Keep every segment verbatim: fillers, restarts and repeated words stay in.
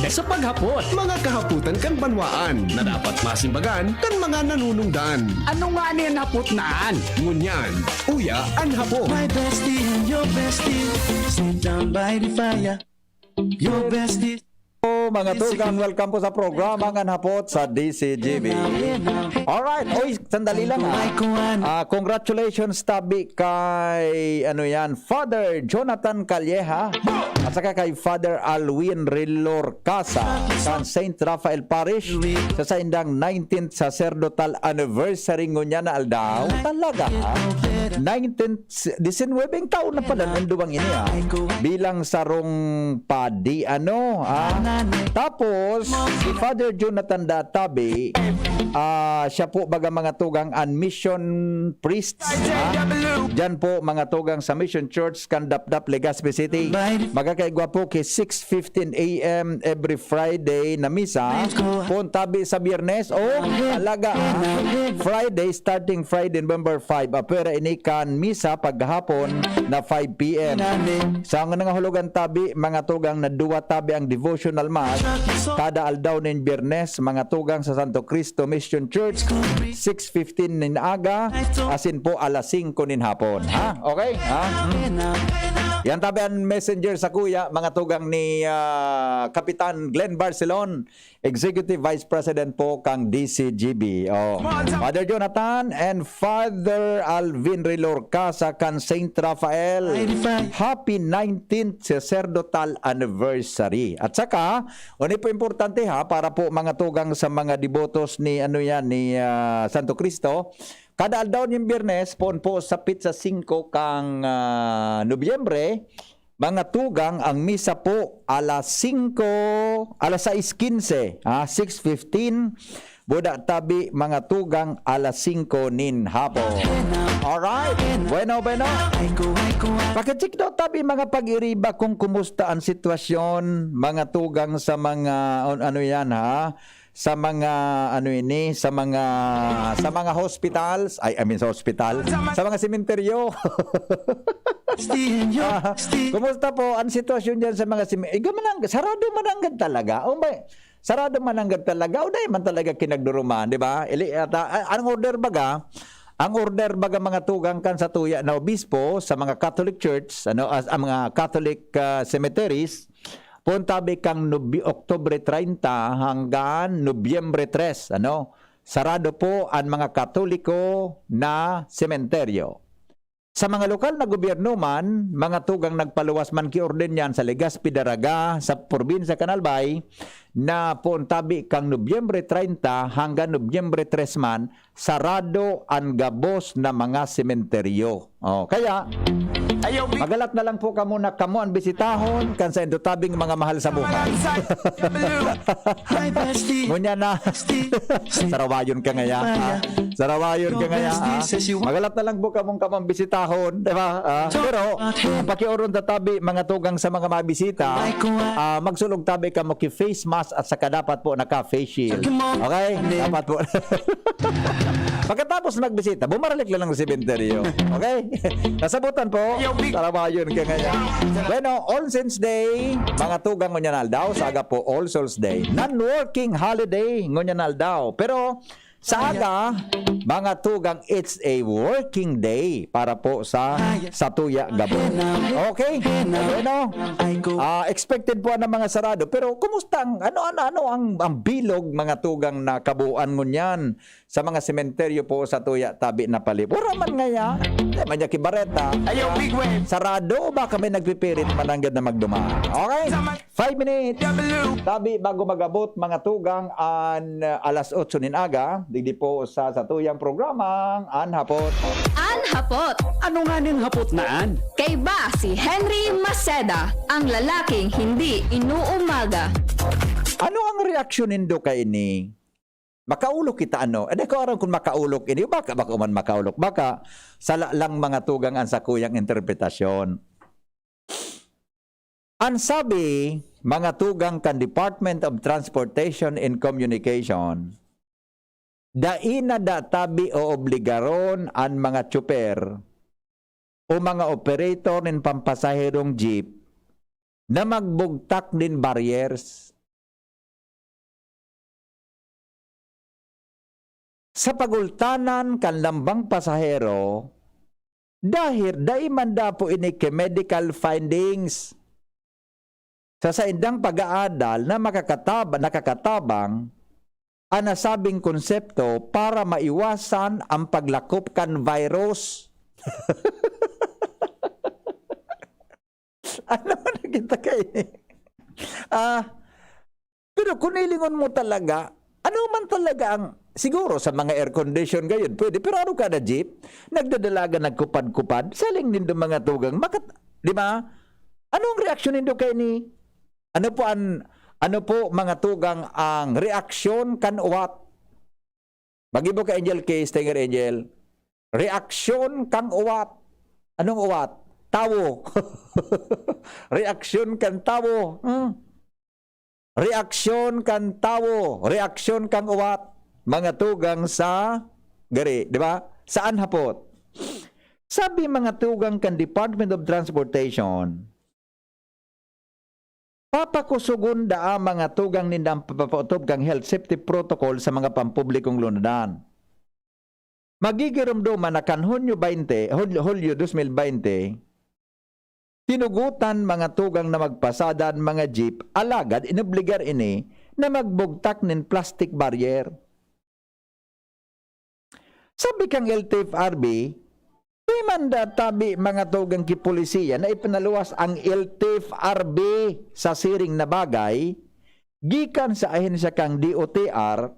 Sa paghapot, mga kahapotan kan banwaan na dapat masimbagan kan mga nanunungdan. Ano nga ni an hapot na an? Ngunyan, uya an hapot. My bestie and your bestie sit down by the fire. Your bestie. Oh, mga tugang, welcome po sa programa Ngan Hapot sa D C G B. Alright. Oy, sandali lang, ha. Ah, congratulations tabi kay, ano yan, Father Jonathan Calleja at saka kay Father Alwin Rilor Casa kan Saint Raphael Parish sa saindang nineteenth sacerdotal anniversary ngunyan na aldaw. Talaga, ha? Nineteenth, disinwebeng taon na pala ang duwang ini, ha? Bilang sarong padi, ano, ha? Tapos, si Father Jonathan Databi, ah, siya po baga mga tugang an mission priests, ha? Diyan po mga tugang sa Mission Church kan Dapdap, Legazpi City. Magkakaigwa po ki six fifteen A M every Friday na misa. Poon tabi sa Biyernes, oh, talaga, ha? Friday, starting Friday, November five. Apwera ini kan misa paghapon na five P M. Sa mga nangahulogan tabi, mga tugang, na duwa tabi ang devotional mass kada aldaw nin Biyernes, mga tugang, sa Santo Cristo Mission Church, six fifteen nin aga, asin po alas singko nin hapon. Ha? Okay? Ha? Mm. Yan tabi ang messenger sa kuya, mga tugang, ni, ah, Kapitan Glenn Barcelon, Executive Vice President po kang D C G B. Oh. Father Jonathan and Father Alvin Rilorca sa kan Saint Raphael. Happy nineteenth sacerdotal anniversary. At saka, uni po importante ha, para po mga tugang sa mga debotos ni, ano yan, ni, ah, Santo Cristo, kada aldaw nin Biyernes, poon po sa pitsa singko kang, ah, Nobyembre, mga tugang, ang misa po alas singko, alas sais kinse, ah, six fifteen. Buda tabi, mga tugang, alas singko nin hapon. Alright. Bueno, bueno. Pakicheck daw tabi, mga pag-iriba, kung kumusta ang sitwasyon, mga tugang, sa mga, an-, ano yan, ha? Sa mga, ano ini, sa mga, sa mga hospitals, ay, I mean, sa hospital, sa mga sementeryo. Ah, kumusta po ang sitwasyon diyan sa mga simi-, eh, gaman ang, sarado man nanggad talaga. O ba, sarado man nanggad talaga. O dai man talaga kinagduruman, di ba? Ili, at, ah, ang order baga, ang order baga, mga tugang, kan satuya na obispo sa mga Catholic Church, ano, as, ang mga Catholic, ah, cemeteries, poon tabi kang Nobi-, Oktubre treinta hanggang Nobyembre tres, ano, sarado po ang mga Katoliko na sementeryo. Sa mga lokal na gobyerno man, mga tugang, nagpaluwas man ki orden yan sa Legazpi, Daraga, sa probinsya kan Albay, na poon tabi kang Nobyembre treinta hanggang Nobyembre tres man, sarado an gabos na mga sementeryo. Oh, kaya, magalat na lang po kamo na kamo ang bisitahon kan saindo tabing mga mahal sa buhay. Ngunyan na, sarawayon ka ngaya, ha? Sarawayon ka ngaya, ha? Magalat na lang po kamong kamong bisitahon, di ba? Ah, pero, pakioron ta tabi, mga tugang, sa mga mabisita, ah, magsulog tabi kamo ki face mask at saka dapat po naka-face shield. Okay? Dapat po. Pagkatapos magbisita, bumaralik lang ng sementeryo. Okay? Nasabutan po. Sarawayon ka ngaya. Bueno, All Saints Day, mga tugang, ngunyan aldaw, sa aga po, All Souls Day. Non-working holiday, ngunyan aldaw. Pero, sa aga, mga tugang, it's a working day para po sa, sa tuya gabos. Okay? Bueno, ah, expected po ang mga sarado. Pero, kumusta ang, ano, ano, ano ang, ang bilog, mga tugang, na kabuuan ngunyan sa mga sementeryo po sa tuya tabi na palibot? Wala man ngaya. Di man niya kibareta. Ayaw, big wave. Sarado, baka may nagpipirit mananggad na magduman. Okay? Five minutes. Tabi bago magabot, mga tugang, an, uh, alas otso nin aga, digdi po sa satuyang programang An Hapot. An Hapot. Ano nga nin hapot na an? Kaiba si Henry Maceda, ang lalaking hindi inuumaga. Ano ang reaksyon nindo kaini? Makaulok kita, ano? Eh, di ko aram kung makaulok ini. Baka, baka man makaulok. Baka, sala lang, mga tugang, ang sakuyang interpretasyon. An sabi, mga tugang, kan Department of Transportation and Communication, dai na da tabi oobligahon an mga tsoper o mga operator nin pampasaherong jeep na magbugtak nin barriers Sa pagultanan kan lambang pasahero, dahil dai man dapo ini ki medical findings. Sa saindang pag-aadal na makakatab-, nakakatabang ang nasabing konsepto para maiwasan ang paglakop kan virus. Ano man nakita kayo? Ah, pero kung ilingon mo talaga, ano man talaga ang, siguro sa mga air condition gayon, pwede, pero ano kada jeep, nagdadalagan, nagkupad-kupad, saling nindo mga tugang, makat-, di ba? Ano ang reaksyon nindo kay ni, ano po an, ano po mga tugang ang reaksyon kan uwat? Magibo ka, Angel K, Stinger Angel. Reaksyon kang uwat. Anong uwat? Tawo. Reaksyon kan tawo. Hmm. Reaksyon kan tawo. Reaksyon kang uwat. Mga tugang sa gari, di ba? Saan hapot? Sabi mga tugang kan Department of Transportation, papakusugon daa mga tugang ninda ang papaotob kan health safety protocol sa mga pampublikong lunadan. Magigiromdoman na kan Hunyo twenty, Hul-, Hulyo twenty twenty, tinugotan mga tugang na magpasada an mga jeep, alagad inobligar ini na magbugtak nin plastic barrier. Sabi kang L T F R B, di man da tabi mga tugang ki polisiya na ipinaluwas ang L T F R B sa siring na bagay gikan sa ahensya kang D O T R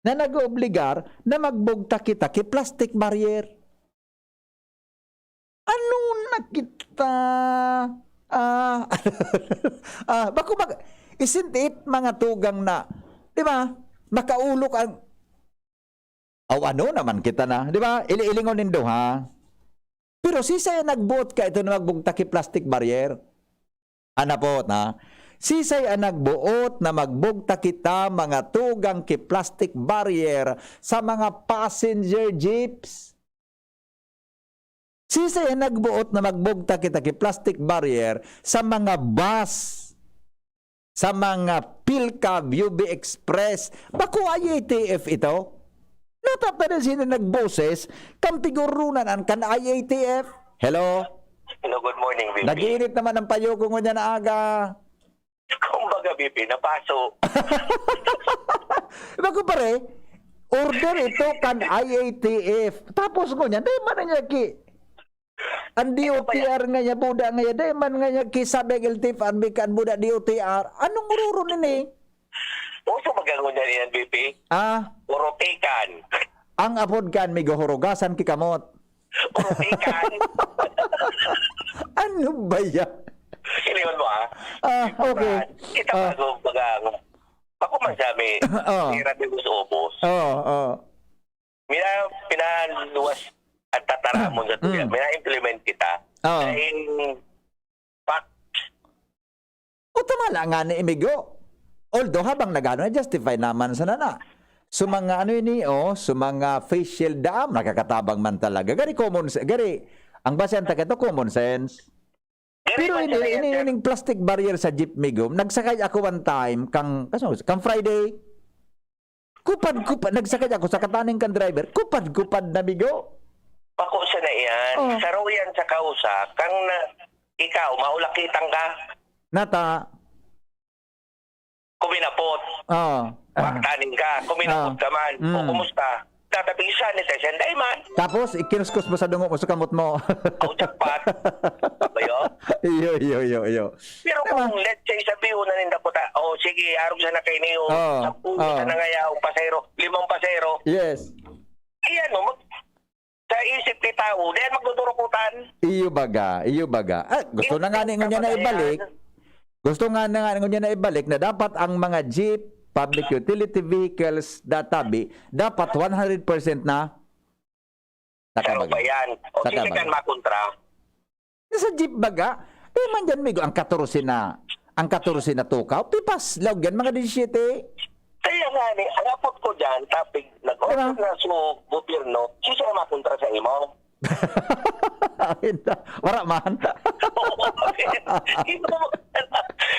na nag-oobligar na magbugtak kita ki plastic barrier. Ano na kita? Ah, ah, bako mag-, isn't it, mga tugang na, di ba? Makaulok ang, aw, ano naman kita na, di ba? Ili-ilingon nindo, ha? Pero sisay ang nagbuot ka ito na magbugtak ki plastic barrier? Anapot, ha? Sisay ang nagbuot na magbugtak kita mga tugang ki plastic barrier sa mga passenger jeeps? Sisay ang nagbuot na magbugtak kita ki plastic barrier sa mga bus, sa mga Philcab, U B Express? Bako I A T F ito? Natatanan sila nagboses, kan pigurunan an kan I A T F. Hello? Hello, good morning, V P. Nag-iinit naman ang payo ko ngunyan na aga. Kumbaga, V P, napaso. Bako pare, order ito kan I A T F. Tapos ngunyan, di man niya ki-, ang D O T R nga niya, buda nga niya, di man nga niya kisabi ang L T F R B kan buda D O T R. Anong ururo nini? Uso magangon niya niyan, V P? Ah, Porotikan. Ang apod kan migo hurugasan ki kamot. Porotikan. Ano ba yan? Iniwan mo, ah? Ah, okay. Kita Ah. bago, baga, ako man sa amin, Oh. tira de los ubos. Oh, oh. Mina-, pinaluwas at tataramon sa tuya. Mm. Mina-implement kita. Oo. Sa in fact, O, tama na nga ni imigo. Although, habang nagano, na-justify naman sana na. So, mga ano ini, oh, so mga facial dam, nakakatabang man talaga. Gari common se-, gari, ang basehan ta kato, common sense. Gari Pero man ini, sana yan, ini, sir. ining plastic barrier sa jeep, migo, nagsakay ako one time, kang, kaso, kang Friday. Kupad-kupad, nagsakay ako sa kataning kan driver. Kupad-kupad na, migo. Bako sana iyan. Oh. Saro yan sa kausa, kang na, ikaw, maulakitan ka, Nata. kuminapot. Oh. Paktanin ka, kuminapot Ah. ka man. O, Mm. kumusta? Tatabi, sanitize yan, dai man. Tapos, ikinuskus mo sa dungo mo, sa kamot mo. Oh, jackpot. Ba yun? Iyo, iyo, iyo, iyo. Pero Tama. kung, let's say, sabi ko na ninda ko ta, "Oh, sige, arog sana kayo niyo. Oo, Sampu oo. sana nga yaong pasero, limang pasero." Yes. Iyan mo, mag-, sa isip ni tao, di yan magdudurukutan. Iyo baga, iyo baga. Ah, gusto na nga Instinct ni ngunyan na naman ibalik. yan. Gusto nga na nga ngunyan na ibalik na dapat ang mga jeep, public utility vehicles, databi, dapat one hundred percent na Sa Sa kabagan. ba yan? O, Sa sino kabagan. kan makontra? Sa jeep baga, di man dyan, migo, ang katorse na, ang katorse na tukaw, pipas, laog yan, mga disisiyete. Kaya nga ni, ang apot ko dyan, topic, nag-order Diba? na sa gobyerno, sino ang makontra sa imo? Ayun na. Wala man. Imo,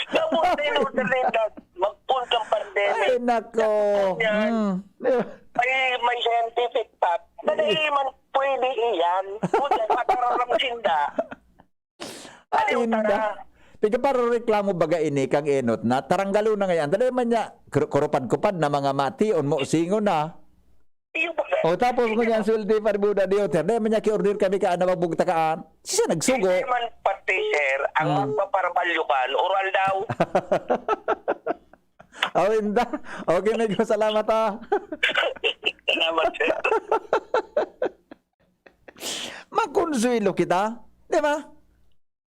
tapos na in-order na yun, mag-full kang pandemic. Ay, nako. Yan. Hmm. May, Di man pwede iyan. Buti, matararam sinda. Ay, Ano yung inda. Tara? Pigkaparereklamo baga ini kang enot na, taranggalon na ngayon. Dali man niya, kru-, kurupad-kupad na mga mati, on mo, singon na. Iyo ba? O, tapos mo niyan, sulti pa rin muna, di, o, dali man niya, ki-order kami ka, ano, magbugta ka, ah. Siya nagsugo. Hindi man pati, sir. Ang Hmm. magpaparbalyo kan, oral daw. Oh, inda. Okay, Migo, salamat, ah. Salamat, sir. Makonsuelo kita, di ba?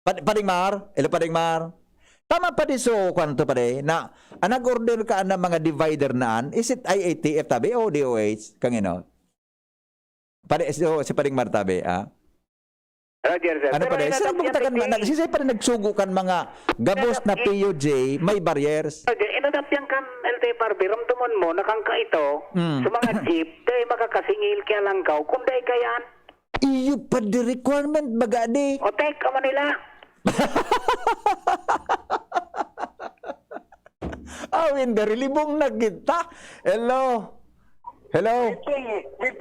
Pad-, Pading Mar, hello, Pading Mar. Tama pa di so, kwan to, pare, na, ah, nag-order ka ng mga divider na an, is it I A T F tabi o D O H? Kang ino? Pare, si, oh, si Pading Mar tabi, ah? Roger, sir. Ano Pero pare? Sir, inadapyan bugtakan ni ma-, nag-, si, si pare nagsugo kan mga gabos na P U J, may barriers. Roger, inadapyan kan L T F R B, ramdaman mo, nakangka ito, Mm. sa mga jeep, dahil makakasingil, kaya lang ka, kung dahil ka yan. Iyo pa di requirement, baga di. O, tek, ka Manila. Aw, inda, rilibong na kita. Hello? Hello?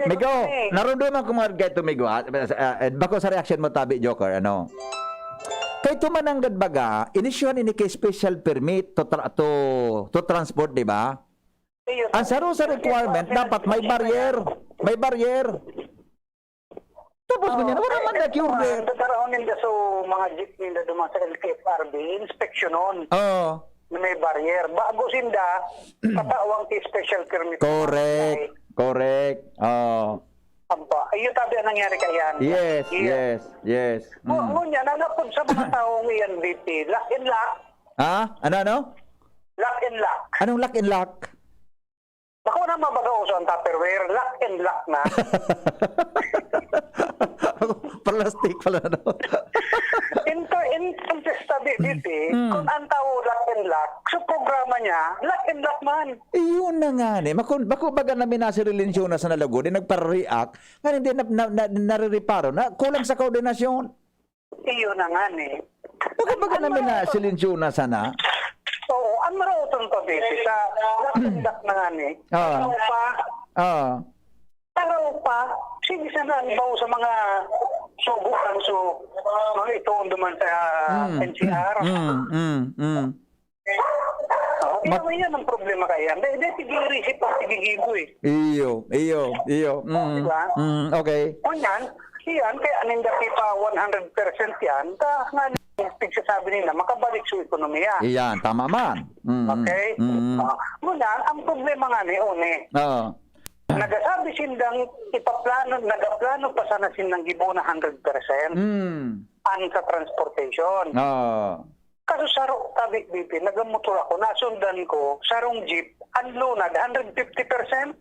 Migo, narunduman ko mga gaito, Migo, ha? Ah, eh, bako sa reaction mo, tabi, Joker, ano? Kay tumananggad baga, inisyuhan ini kay special permit to tra-, to, to transport, di ba? Ang saro sa requirement, dapat may barrier. May barrier. Tapos, ganyan, wala man nag-order. Ang tataraon ninda sa mga jeep ninda duman sa L T F R B, inspeksyonon Oo. na may barrier. Bago sinda, tatawang ti special permit. Correct. Correct. Oo. Aba, iyo tabi ang nangyari kay Yan. Yes, Iya. yes, yes. Mo, Mm. mo niya, nanapod sa mga taong iyan, B P, lock and lock. Ha? Ano, ano? Lock and lock. Anong lock and lock? Bako na mabagauso ang Tupperware, lock and lock na. Plastic pala, no? In ter-, in terms of stability, Mm. kung ang tao lock and lock, so programa niya, lock and lock man. Iyon na nga ni. Makon-, bako baga namin na si Relinciona sa nalagod, eh, nagpa-react, nga hindi na, na, na, narireparo na kulang sa koordinasyon. Iyo na nga ni. Bako baga namin na Relinciona sana? Oo, ang marauton pa, Bisi, sa lock and lock na nga ni. Ah. Ano pa? Ah. Taraw pa, sige sana, halimbawa sa mga sugo kan so, mga itoon duman sa Mm. N C R. Mm, mm, mm. Oh, Ma- yan, yan ang problema kaya. Hindi, hindi, sige, isip pa, sige, gibo eh. Iyo, iyo, iyo. Mm, Di ba? mm, okay. O yan, yan, kaya ninda kita one hundred percent yan, ta, nga, pagsasabi nila, makabalik sa ekonomiya. Iyan, tama man. Mm, Okay? mm. Ah, muna, ang problema nga ni One, Oo. nagasabi sindang ipaplano, nagaplano pa sana sindang gibo na hundred percent Mm. ang sa transportation. Oo. Kaso saro, tabi, B P, nagamotor ako, nasundan ko, sarong jeep, ang lunad, hundred fifty percent.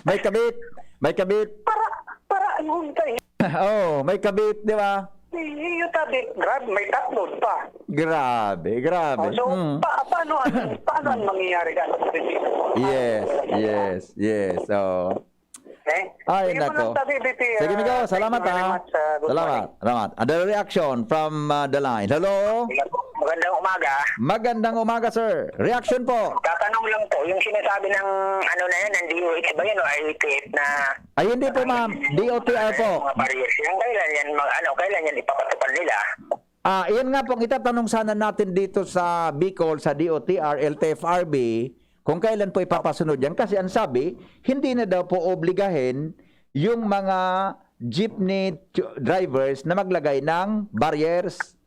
May kabit. May kabit. Para, para ang huntay. Oo, may kabit, di ba? Iyo, tabi, grabe, may tatlod pa. Grabe, grabe. Oh, so, Mm. pa-, paano ang, paano ang mangyayari ka? Yes, yes, yes. So, Eh? Ay, Sige po nako. lang, tabi, B P, Sige, ah, Migo, thank salamat, you very ha. much, ah, good Salamat, morning. salamat. Another reaction from, uh, the line. Hello? Magandang umaga. Magandang umaga, sir. Reaction po. Tatanong lang po, yung sinasabi ng, ano na yan, ng D O H ba yan o I A T F na Ay, hindi po, ma'am. D O T R po. Mga barriers. Yan, kailan yan, mag-, ano, kailan yan ipapatupad nila? Ah, iyan nga pong itatanong sana natin dito sa Bicol, sa D O T R, L T F R B, kung kailan po ipapasunod yan. Kasi ang sabi, hindi na daw po obligahin yung mga jeepney ch-, drivers na maglagay ng barriers.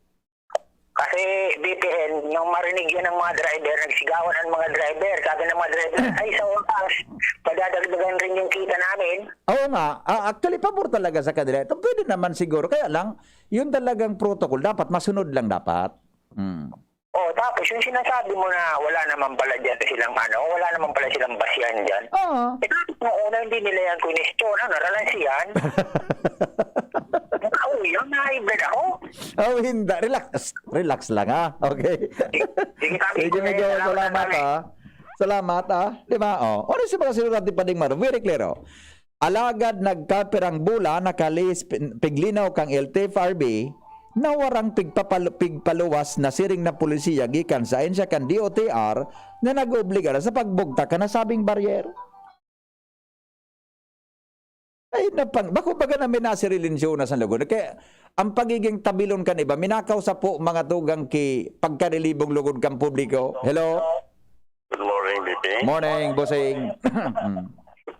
Kasi, B P N, nung marinig yan ng mga driver, nagsigawan ang mga driver. Sabi ng mga driver, "Ay, sa wakas, padadagdagan rin yung kita namin." Oo nga. Ah, actually, pabor talaga sa kanila. Ito, pwede naman siguro. Kaya lang, yun talagang protocol, dapat masunod lang dapat. Mm. Oh, tapos yung sinasabi mo na wala naman pala dyan silang ano, wala naman pala silang basihan dyan. Oo. Eh, bakit nung una hindi nila yan kwinestiyon, ano, naralansihan? Nakauwi yan, na-high blood ako. Oh, hindi. Relax. Relax lang, ha? Okay. Sige, sige, sabi Sige, ko, Migo. salamat, Salamat, salamat. ha? Salamat, ha? Di ba? Oh. Ano si mga sinulat ni Pading Mar? Very clear, oh. Alagad nagkapirang bulan, nakalihis pin-, piglinaw kang L T F R B na warang pigpapal-, pigpaluwas na siring na polisiya gikan sa ahensya kan D O T R na nag-obliga na sa pagbugtak kan nasabing baryer. Ay, napang-, bako baga na minasirilinsyona sa lugod. Kaya, ang pagiging tabilon kan iba, minakaw sa po mga tugang ki pagkarilibong lugod kan publiko. Hello? Good morning, B P. Morning, bossing. Mm.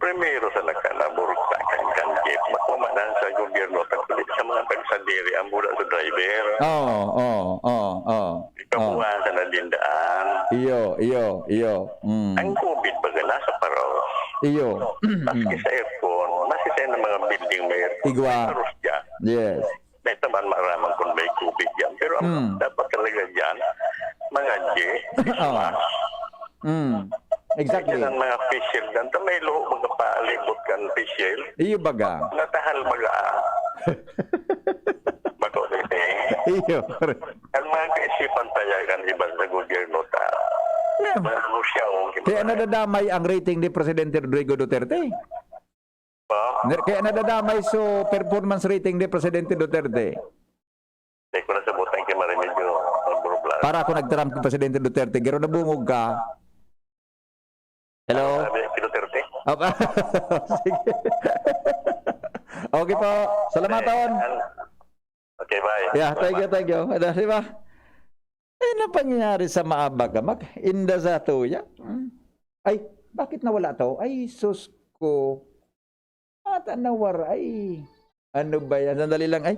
Primero sa nagkanaburugtakan kan jeep, makumanan sa gobyerno, tagpuli sa mga tagsadiri, ang mura sa driver. Oo, oo, oo, oo. Ikabuhan sa nadindaan. Iyo, iyo, iyo. Mm. Ang covid baga nasa paraw. Iyo. Maski sa aircon, maski sa mga building may aircon. Igwa. May parusya. Yes. May taman maaraman kung may covid yan. Pero ang Mm. dapat talaga dyan, mga G, Oo. mask. Mm. Exactly. Yan ang mga face shield. Ganito may luho, mga palibot kan face shield. Iyo baga. Natahal baga, ah. Bato, eh. Iyo. Ang mga kaisipan tayo kan iba sa gobyerno ta. Yeah. Mga Rusya, oh, Kaya nadadamay ang rating ni Presidente Rodrigo Duterte. Pa? Ner-, kaya nadadamay so performance rating ni Presidente Duterte. Di ko nasabutan kay Marimedyo, ang burubla. Para ako nagtaram kay Presidente Duterte, garo nabungog ka. Hello? Sabi ni Duterte. Apa? Sige. Okay po. Salamaton. Eh, an-, okay, bye. Yeah, thank you, Bye-bye. thank you. Ano, di ba? Eh, na pangyayari sa maabaga, mag-, inda sa tuya. Hmm. Ay, bakit nawala to? Ay, sus ko. Ata nawar-, ay. Ano ba yan? Sandali lang, ay.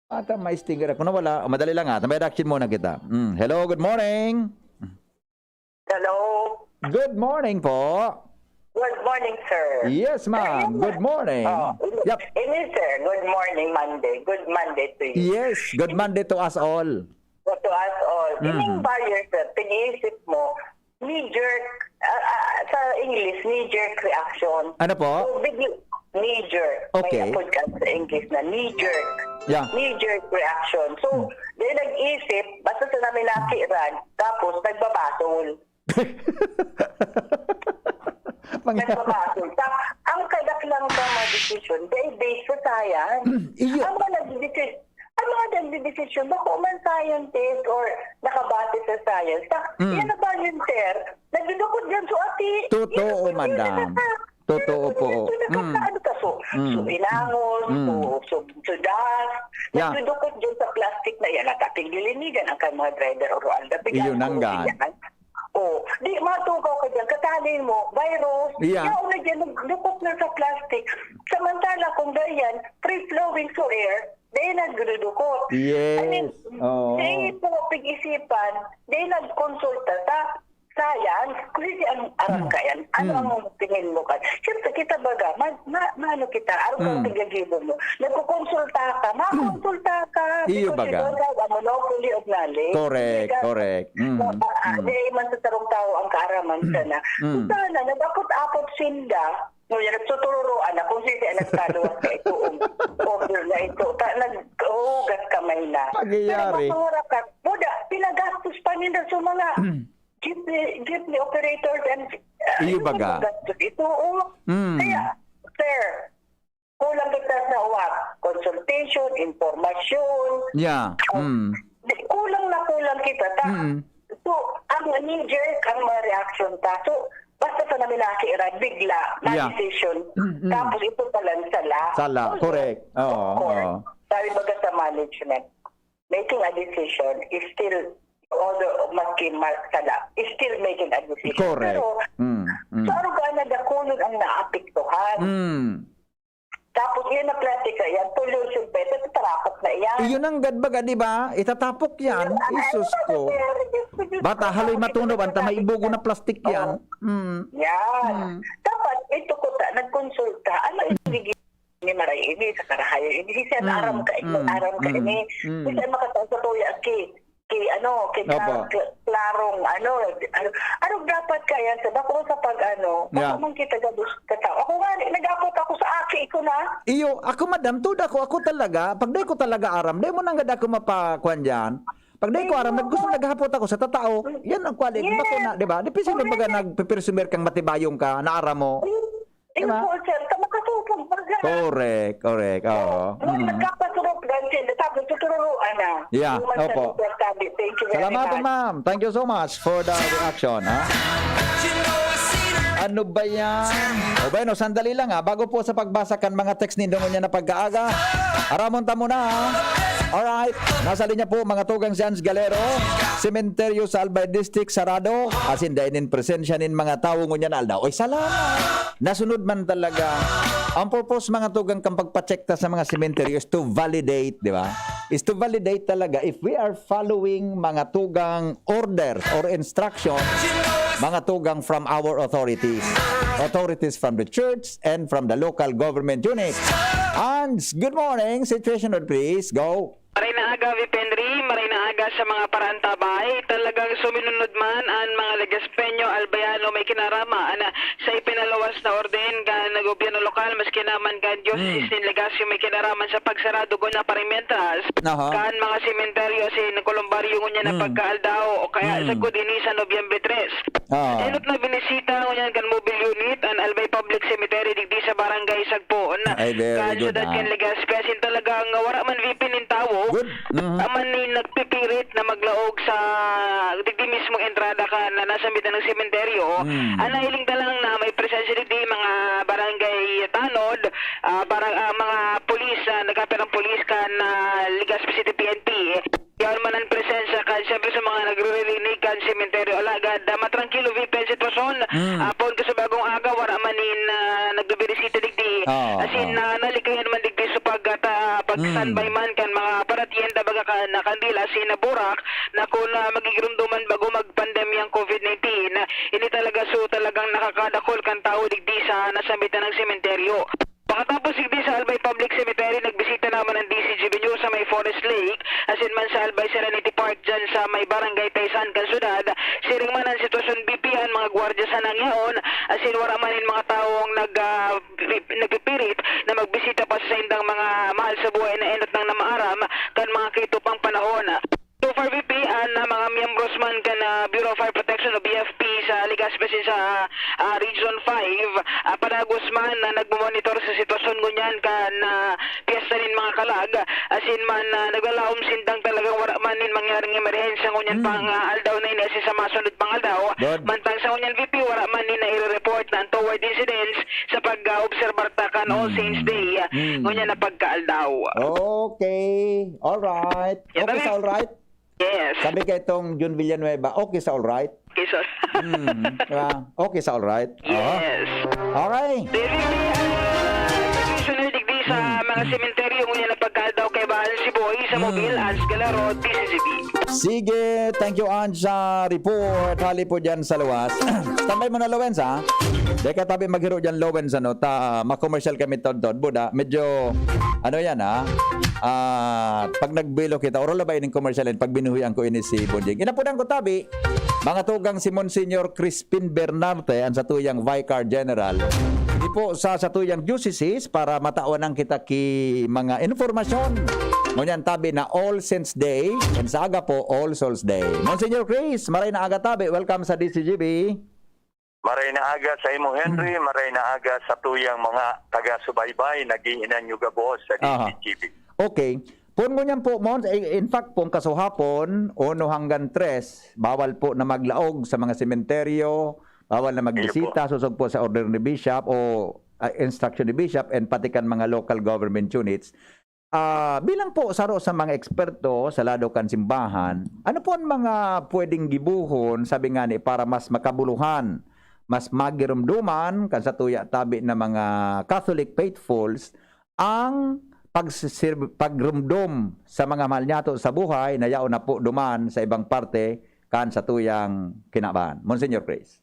Ata may stinger ako. Nawala. O, madali lang, ah. May reaction muna kita. Mm. Hello, good morning. Hello. Good morning po. Good morning, sir. Yes, ma'am. Ayun, Good morning. Oh, ini, Yep. ini, sir. Good morning, Monday. Good Monday to you. Yes, good Monday to us all. To us all. Mm. Ining buyer, sir, pag-iisip mo, knee-jerk, ah, ah, sa English, knee-jerk reaction. Ano po? So, bigla, knee-jerk. Okay. May apod ka sa English na knee-jerk. Yeah. Knee-jerk reaction. So, Hmm. dahil nag-isip, basta sa namin nakirad, tapos nagbabasol. Mga Nagbabasol. Ta-, ang kadaklan ka mga decision, they based sa science. Iyo. Ang mga nagdidesisyon, ang mga nagdidesisyon, bako man scientist or nakabase sa science. Ta-, Mm. yan na ba yun, sir? Nagdudukot dyan sa ati. Totoo, Yan, madam. yan, Totoo yan, po. yan, yan, Mm. ano ka, so, Mm. so, inangos, Mm. so, so, so, dust. Yeah. Nagdudukot dyan sa plastic na yan. At ating lilinigan ang kay mga driver o ruan. Iyon ang gan. Oh, di matukaw ka dyan. Katalin mo, virus. Yeah. Yaon na dyan, nagdukot na sa plastic. Samantala, kung ganyan, free-flowing sa air, Dahil nagdudukot. Yes. I mean, Oo. Sa inyo po, pag-isipan, dahil nagkonsulta sa science, kung hindi ang aram Mm. ka yan, ano Mm. ang tingin mo ka? Siyempre, kita baga, ma-, ma-, maano kita, araw ka Mm. ang tigagibon mo. Nagkukonsulta ka, makonsulta ka, Iyo because you baga. don't have a monopoly of knowledge. Correct, Hindi ka, correct. Mm, ah, ah, mm. Di man sa sarong tao ang kaaraman Mm. sana. Mm. So, sana, nag-apot-apot sinda, Nguya, nagtutururoan na kung sino ang nagkaluwas na ito, um, order na ito. Ta-, naghuhugas kamay na. Pagyayari. Pero mga rakat, muda, pinagastos pa ninda sa mga jeepney, jeepney operators and, uh, Iyo yung baga. Pinagastos ito, oh. Mm. Kaya, sir, kulang kita sa what? Consultation, information. Yeah. Oh, Mm. di, kulang na kulang kita. Ta-, Mm. So, ang knee-jerk, ang mga reaction ta. So, basta sa namin nakakairan, bigla, Yeah. na-decision. Mm, mm. Tapos ito palang sala. Sala, So, correct. Oo, of course, oo. Sabi baga sa management, making a decision is still, although maski ma-, sala, is still making a decision. Correct. Pero, Mm, mm. sa arog ka na dakulon ang naapektuhan. Mm. Tapos yun na plastic na yan, pollution pa ito, tatarapok na yan. Iyon ang gadbaga, di ba? Itatapok yan. Iyon, ay, Isus ano ko. Nangyari, Diyos ko, Diyos Bata, ko, haloy bakit matunob, ito anta may nagkakapit ibugo na? Na plastic yan. Oh. Mm. Yan. Mm. Dapat, ito ko ta, nagkonsulta. Ano yung ligid ni Maray ini, sa karahayan ini? Siya, Mm. aram ka, Mm. aram ka Mm. ini. Mm. Kasi makataas sa tuya, ki. Ki, ano, ki Opo. Kla-, Kla-, Klarong, ano, ano, ano dapat kaya sa bako sa pag, ano, bako Yeah. man kita gabos ka tao. Ako nga, nag-apot ako sa aki ko na. Iyo, ako, madam, tuda ko, ako talaga, pag di ko talaga aram, di mo nanggad ako mapakuan diyan. Pag di ko aram, Iyo, nag-, gusto ba? Naghapot ako sa tatao. Yan ang quality. Yes. Bako na, di ba? Di pisil Correct. Baga nagpipersumer kang matibayong ka, naaram mo. Iyo. Di ba? Ayun po, sir. Sa makatupag, pag Correct, correct. Oo. Nung Mm. nagkapasurugan sila, tapos tuturuan na. Yeah, Yung mga opo. Sa Duterte, thank you very Salamat, much. Ma'am. Thank you so much for the reaction, ha? Ano ba yan? O bueno, sandali lang ha. Bago po sa pagbasa kan mga text nindo ngunyan na pagkaaga, aramon ta muna ha. Alright, nasa linya po mga tugang si Hans Galero. Sementeryo sa Albay District, sarado. Asin dai nin presensya nin mga tawo ngunyan na aldaw. Oy, salamat. Nasunod man talaga. Ang purpose mga tugang kan pagpacheck ta sa mga sementeryo is to validate, di ba? Is to validate talaga if we are following mga tugang orders or instruction, mga tugang from our authorities. Authorities from the church and from the local government unit. Hans, good morning. Situation report, please. Go. Maray na aga, Vip Henry. Maray na aga sa mga paraantabay. Talagang suminunod man ang mga Legaspeño, Albayano may kinaraman sa ipinaluwas na orden kan gobyerno lokal, maski naman kan Diocese Hmm. nin Legazpi may kinaraman sa pagsarado ko na paramientras Aha. kan mga sementeryo asin kolumbaryo ngunyan na Hmm. pagkaaldaw o kaya Hmm. sagkod ini sa Nobyembre tres. Ah. Enot na binisita ngunyan kan mobile unit an Albay Public Cemetery digdi sa Barangay Sagpoon Ay, very kan good, syudad ah. kan Legazpi. Asin talagang wara man V P nin tawo, Good. Mhm. wara man nin nagpipirit na maglaog sa digdi mismong entrada kan na nasa mitad ng sementeryo. Mm. Ang nahiling ta lang na may presensya digdi mga barangay tanod, ah, barang-, ah, mga pulis, ah, nagkapirang pulis kan, ah, Legazpi City P N P. Yaon man ang presensya kan, siyempre, sa mga nagririnig kan sementeryo. Alagad, ah, matrangkilo, V P, ang sitwasyon. Mm. Ah, poon ka sa bagong aga, wara man nin, ah, nagbibirisita digdi. Oo, Asin, oo. ah, nalikayan man digdi sa pag-, ah, pag-standby Mm. man kan mga paratienda, baga ka, na kandila, asin na burak, na kun, ah, magigirumdoman bago magpandemyang covid nineteen. Ini talaga, so, talagang nakakadakol kan tawo digdi sa nasambit na ng sementeryo. Pakatapos digdi sa Albay Public Cemetery, nagbisita naman ang D C G B News sa may Forest Lake, asin man sa Albay Serenity Park, dyan sa may Barangay Taysan kan syudad. Siring man ang sitwasyon, V P, ang mga gwardiya sa nangyaon, asin wara man nin mga tawong nag, ah, pi-, nagpipirit na magbisita pa sa saindang mga mahal sa buhay na enot nang namaaram kan mga kaitupang panahon. So far, V P, an, ah, mga miyembros man kan, ah, Bureau of Fire Protection o B F P sa Legazpi asin sa, ah, Region five, ah, padagos man na nagmo-monitor sa sitwasyon ngunyan kan, ah, piyesta nin mga kalag, asin man, ah, naglalaom sindang talagang wara man nin mangyaring emerhensya ngunyan Hmm. pang, ah, aldaw na ini asin sa masunod pang aldaw. Good. Mantang sa ngunyan, V P, wara man nin naire-report na untoward incidents sa pag-, ah, obserbar ta kan All Hmm. Saints Day, ah, Hmm. ngunyan na pagkaaldaw. Okay. Alright. Yeah, Okay sa alright? Yes. Sabi kay itong Jun Villanueva, okay sa alright? Okay, sir. Hmm, diba? Okay sa alright? Aha. Yes. Okay. David, may, ah, traditional digdi sa Hmm. mga sementeryo ngunyan na pagkaaldaw kaiba si Boy sa Hmm. Mobil, Ans Galaro, D C G B. Sige, thank you, Ans, sa report. Hali po dyan sa luwas. Standby mo na, Lowens, ha? Di ka tabi maghiro dyan, Lowens, ano, ta, ma-commercial kami, Tod, Tod. Buda, medyo, ano yan, ha? Ah, pag nagbilo kita, oro labay ning commercial yan, pag binuhian ko ini si Bonjing. Inapunan ko tabi, mga tugang si Monsignor Crispin Bernarte, ang satuyang Vicar General. Di po sa satuyang diocese para matawan ang kita ki mga informasyon. Ngunyan tabi na All Saints Day, and sa aga po, All Souls Day. Monsignor Chris, maray na aga tabi. Welcome sa D C G B. Maray na aga sa imo, Henry. Mm. Maray na aga sa tuyang mga taga-subaybay, nag-iinan nyo gabos sa Aha. D C G B. Okay. Poon ngunyan po, Mons, eh, in fact, poon kasuhapon, uno hanggang tres, bawal po na maglaog sa mga sementeryo, bawal na Iyo magbisita, po. sosog po sa order ni Bishop o, ah, instruction ni Bishop and pati kan mga local government units. Ah, bilang po saro sa mga eksperto sa lado kan simbahan, ano po ang mga pwedeng gibohon, sabi nga ni, para mas makabuluhan, mas magirumduman kan satuya tabi na mga Catholic faithfuls ang pagsisir-, pagrumdom sa mga mahal niyato sa buhay na yaon na po duman sa ibang parte kan satuyang kinaban? Monsignor Chris.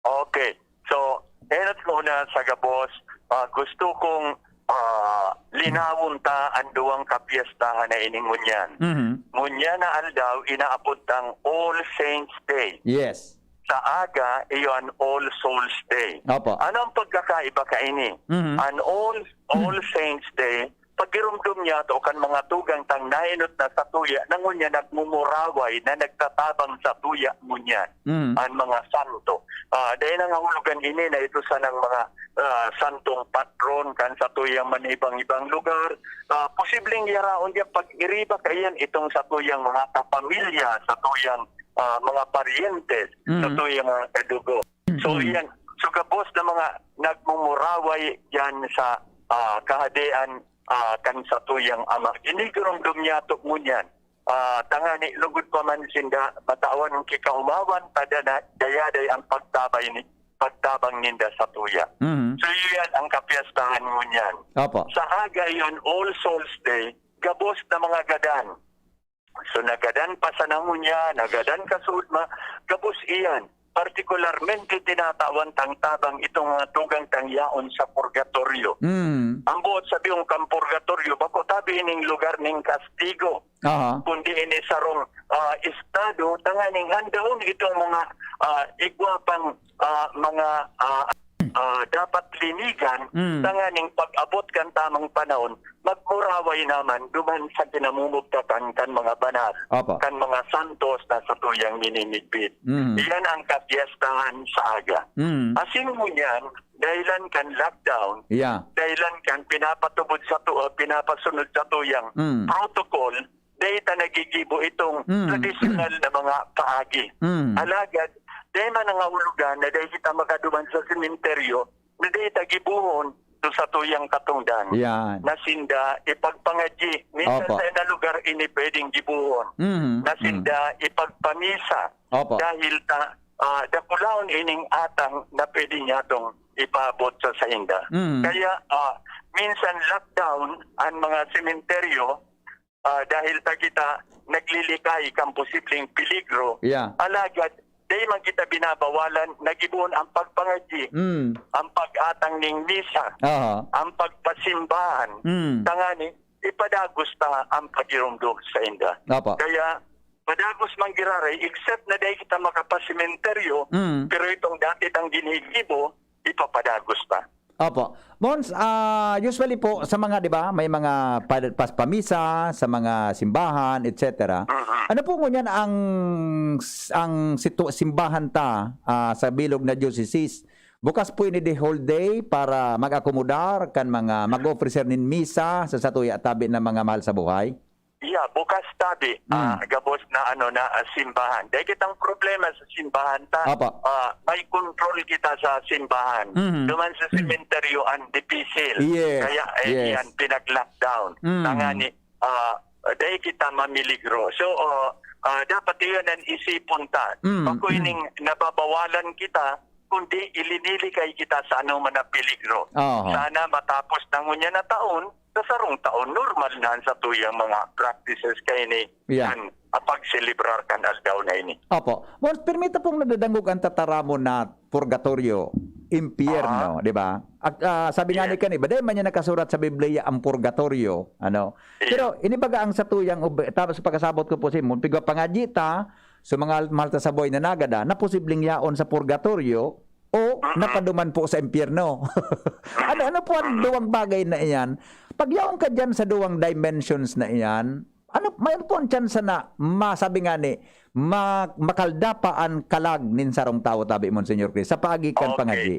Okay. So, enot muna sa gabos, ah, gusto kong, ah, linawon ta an duwang kapiyestahan na ini ngunyan. Mhm. Ngunyan na aldaw, inaapod tang All Saints Day. Yes. Sa aga, iyo an All Souls Day. Opo. Ano ang pagkakaiba kaini? Mhm. An All, All Saints Day, pagirumdom niyato kan mga tugang tang naenot na satuya na ngunyan nagmumuraway na nagtatabang satuya ngunyan, Mm. an mga santo. Ah, dahil nangahulugan ini na ito sanang mga, ah, santong patron kan satuyang manibang-ibang lugar. Ah, posibleng yaraon diyan pag-iriba kaiyan itong satuyang mga kapamilya, satuyang, ah, mga paryentes, Mm. satuyang mga kadugo. So, Mm. iyan, So, gabos na mga nagmumuraway diyan sa, ah, kahadean, ah, kan satuyang Ama. Ginigiromdom niyato ngunyan, ah, tangani lugod pa man sinda matawan kikahumawan, pada na dayaday ang pagtabay ni, pagtabang ninda satuya. Mhm. So, iyan ang kapiyestahan ngunyan. Opo. Sa aga iyon, All Souls Day, gabos na mga gadan. So, nagadan pa sana ngunyan, nagadan kasuodma, gabos iyan. Partikularmente, tinatawan tang tabang itong mga tugang tang yaon sa purgatoryo. Mm. Ang buot sabihon kan purgatoryo, bako tabi ining lugar ning kastigo, Aha. kundi ini sarong, ah, estado, tanganing handahon itong mga, ah, igwa pang, ah, mga, ah, ah, dapat linigan, Mm. tanganing pag-abot kan tamang panahon, magkuraway naman duman sa kinamumugtakan kan mga banal, Opo. kan mga santos na satuyang minimidbid. Mm. Iyan ang kapiestahan sa aga. Mm. Asin ngunyan, dahilan kan lockdown, Yeah. dahilan kan pinapatubod sa tu-, ah, pinapasunod satuyang Mm. protocol, dai ta nagigibo itong Mm. tradisyonal na mga paagi. Mm. Alagad, dai man nangahulugan na dai kita makaduman sa sementeryo na dai ta gibohon to satuyang katongdan Yan. na sinda ipagpangadyi. Minsan Opo. sa ina lugar ini pwedeng gibohon Mm. na Mm. sinda ipagpamisa Opo. dahil ta, ah, dakulaon ining atang na pwede niyatong ipaabot sa sainda. Mm. Kaya, ah, minsan lockdown ang mga sementeryo, ah, dahil ta kita naglilikay kan posibleng peligro. Yeah. Alagad, dai man kita binabawalan na gibohon ang pagpangadyi, Mm. ang pag-atang ning misa, Aha. ang pagpasimbahan, Mm. tangani, ipadagos ta ang pagiromdom sainda. Opo. Kaya, padagos man giraray, except na dai kita makapasementeryo, Mm. pero itong dati tang ginigibo, ipapadagos ta. Opo. Mons, ah, usually po sa mga, 'di ba, may mga pa-, pas-, pamisa sa mga simbahan, et cetera. Mhm. Ano po ngunyan ang, ang situ-, simbahan ta, ah, sa bilog na diocese? Bukas po ini the whole day para mag-akomodar kan mga mag-officer nin misa sa satuya tabi na mga mahal sa buhay? Yeah, bukas tabi, Mm. ah, gabos na ano na, ah, simbahan. Dai kitang problema sa simbahan ta. Apa. Ah, may control kita sa simbahan. Mhm. Duman sa Mm. sementeryo ang dipisil. Yes, Kaya, eh, yes. yan, pinag-lockdown. Mm. Tangani, ah, dai kita mamiligro. So, ah, ah, dapat iyan ang isipon ta. Mm, Bako mm. ining nababawalan kita, kundi ilinilikay kita sa anoman na peligro. Aha. Sana matapos na ngunyan na taon, sa sarong taon, normal na an satuyang mga practices kaini Yeah. kan, ah, pagselebrar kan aldaw na ini. Opo. Mons, pirmi ta pong nadadangog an tataramon na purgatoryo, impyerno, Aha. di ba? At, ah, sabi nga Yes. ni kani, baday man niya nakasurat sa Biblia ang purgatoryo, ano? Iyo. Pero ini baga ang satuyang ob-, tapos pagkasabot ko po si Mon, pigwa pangadyi ta, so mga mahal ta sa buhay na nagada, na posibleng yaon sa purgatoryo, o Mm-mm. napaduman po sa impyerno. Ano, ano po ang Mm-mm. duwang bagay na iyan? Pag yaon ka diyan sa duwang dimensions na iyan, ano, mayroon po ang tsansa na masabi nga ni, ma-, makalda pa an kalag nin sarong tawo, tabi, Monsignor Chris, sa paagi kan Okay. pangadyi?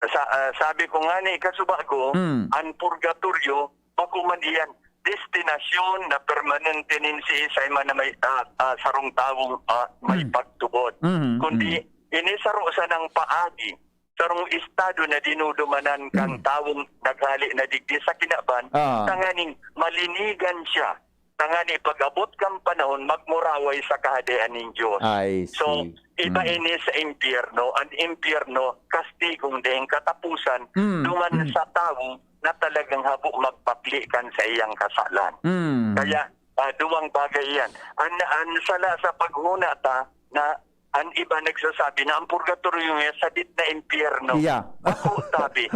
Sa, ah, sabi ko nga ni, kasuba ko, Mm. ang purgatoryo, bako man iyan destinasyon na permanente nin siisay man na may, ah, ah, sarong tawong, ah, may Mm. pagtubod. Mm, Kundi, mm. ini saro sanang paagi, sarong estado na dinudumanan kan Mm. tawong naghale na digdi sa kinaban, Ah. tanganing malinigan siya, tanganing pag-abot kan panahon, magmuraway sa Kahadean nin Diyos. I So, see. iba Mm. ini sa impyerno. Ang impyerno, kastigong daing katapusan, Mm, duman mm. sa tawo na talagang habo magpakli kan saiyang kasalan. Mm. Kaya, ah, duwang bagay yan. An, an sala sa paghuna ta na an iba nagsasabi na ang purgatoryo nga sadit na impyerno. Yeah. Bako tabi.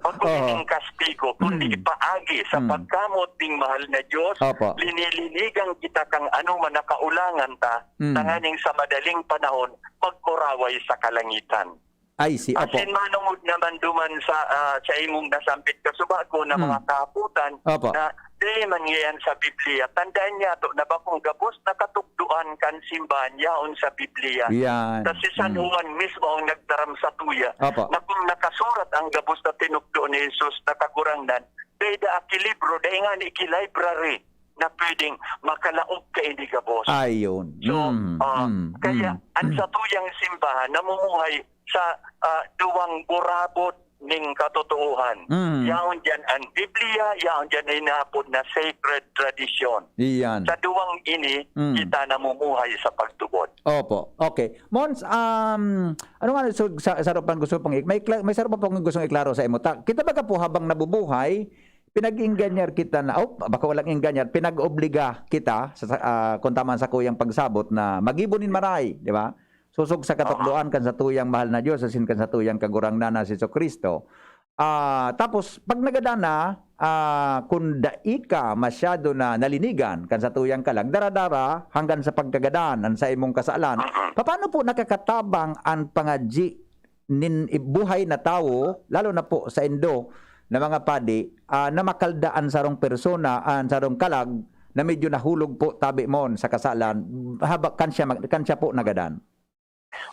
Bako Oo. ining kastigo, kundi Mm. paagi sa Mm. pagkamot ning mahal na Diyos, Opo. linilinigan kita kan anoman na kaulangan ta, Mm. tanganing sa madaling panahon, magkuraway sa kalangitan. I see. Opo. Asin manongod naman duman sa, ah, sa imong nasambit kasuba ko na Mm. mga kahapotan Opo. na di man ngayan sa Biblia. Tandaan niyato na bakong gabos na katukdoan kan simbahan yaon sa Biblia. Yan. Ta si San Mm. Juan mismo ang nagtaram sa tuya Opo. na kung nakasurat ang gabos na tinukdo ni Jesus na Kagurangnan, dai daa ki libro, dai ngani ki library na pwedeng makalaog kaini gabos. Ayun. So, Mm, ah, mm, kaya mm, ang mm. satuyang simbahan namumuhay sa, ah, duwang burabod ning katotoohan. Mm. Yaon diyan an Biblia, yaon diyan an inaapod na sacred tradition. Iyan. Sa duwang ini, Mm. kita namumuhay sa pagtubod. Opo. Okay. Mons, um, ano nga, so, sa, sa pang gusto pang ik-, may kla-, may saro pa pong gustong iklaro sa imo. Ta-, kita baga po habang nabubuhay, pinag-engganyar kita na, oh, baka walang engganyar, pinag-obliga kita sa, sa, ah, kung tama ang sakuyang pagsabot na magibo nin maray, di ba? Sosog sa katukdoan kan satuyang mahal na Dios asin kan satuyang Kagurangnan na si Jesu-Cristo. Ah, tapos, pag nagadan na, ah, kun dai ka masyado na nalinigan kan satuyang kalag, dara-dara hanggang sa pagkagadan an sa imong kasalan. Papaano po nakakatabang an pangadyi nin i-, buhay na tawo, lalo na po saindo na mga padi, ah, na makalda an sarong persona, an sarong kalag na medyo nahulog po tabi mon sa kasalan, haba-, kan siya mag-, kan siya po nagadan?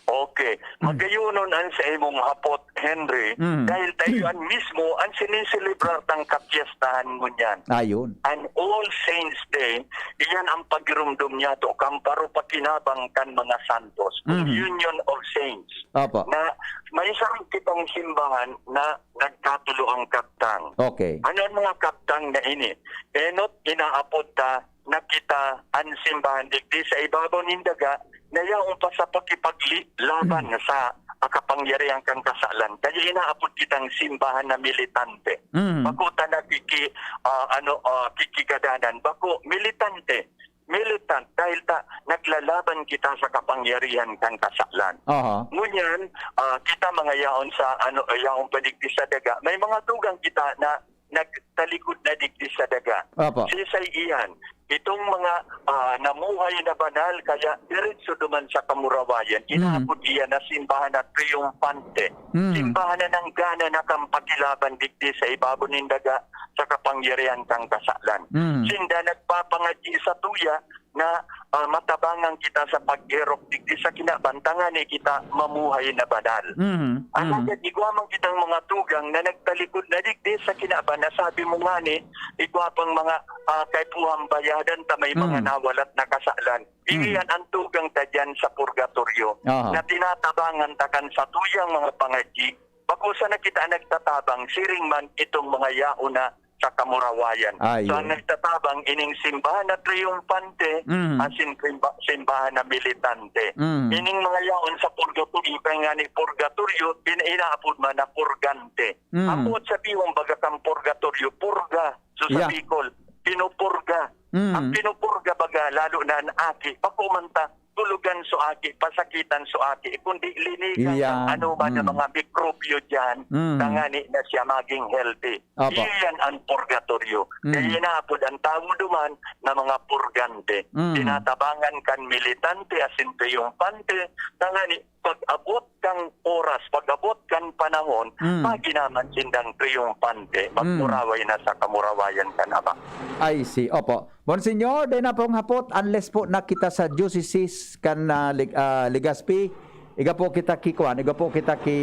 Okay. Mm. Magayonon an sa imong hapot, Henry, Mm. dahil tayo an mismo an siniselebrar tang kapyestahan ngunyan. Ayun. An All Saints Day, iyan ang pagirumdom niyato kan parupakinabang kan mga santos, Mm. Communion of Saints, Opo. na may sarong kitang simbahan na nagkatulo ang kabtang. Okay. Ano ang mga kabtang na ini? Enot inaapod ta na kita an simbahan digdi sa ibabaw nin daga na yaon pa sa pakipagli-, laban Mm. sa kapangyarihan kan kasalan. Kaya inaapod kitang simbahan na militante. Mm. Bako ta nakiki-, ah, ano, ah, kikigadanan. Bako, militante. Militant. Dahil ta, naglalaban kita sa kapangyarihan kan kasalan. Aha. Ngunyan, ah, kita mga yaon sa, ano, yaon pa digdi sa daga. May mga tugang kita na nagtalikod na digdi sa daga. Opo. Sisay iyan, itong mga, ah, namuhay na banal, kaya diretso duman sa kamurawayan, Mm. inaapod iyan na simbahan na triumphante. Mm. Simbahan na nanggana na kan pakilaban digdi sa ibabaw nin daga sa kapangyarihan kan kasalan. Mm. Sinda nagpapangadyi sa tuya na, ah, matabangan kita sa pag-erok digdi sa kinaban, tangani kita mamuhay na banal. Mhm, mhm. Alagad igwa man kitang mga tugang na nagtalikod na digdi sa kinaban na sabi mo ngani, igwa pang mga, ah, kaipuhan bayadan ta may mga Mm. nawalat na kasalan. Mm. Iyan ang tugang ta diyan sa purgatoryo, Aha. na tinatabangan ta kan satuyang mga pangadyi. Bako sana kita nagtatabang, siring man itong mga yaon na sa kamurawayan. Ayo. So, ang nagtatabang ining simbahan na triumphante, Mm. asin simba-, simbahan na militante. Mm. Ining mga yaon sa purgatorio, kaya nga ni purgatorio, pin-, inaapod man na purgante. Mm. Ang buot sabihon baga kang purgatorio, purga. So, sa Yeah. Bicol, pinupurga. Mm. Ang pinupurga baga, lalo na ang aki, bako man ta, tulugan so aki, pasakitan so aki, kundi linigan Iyan. ang ano man na Mm. mga mikrobyo diyan, Mm. tangani na siya maging healthy. Opo. Iyan ang purgatoryo. Mm. Kaya inaapod ang tawo duman na mga purgante. Mm. Tinatabangan kan militante asin triumphante, tangani pag-abot kang oras, pag-abot kan panahon, Mm. pagi naman sindang triumphante, Mm. magmuraway na sa kamurawayan kan Ama. I see. Opo. Monsignor, dai na pong hapot, unless po na kita sa diocese kan, ah, Leg-, ah, Legazpi, iga po kita ki kuan, iga po kita ki,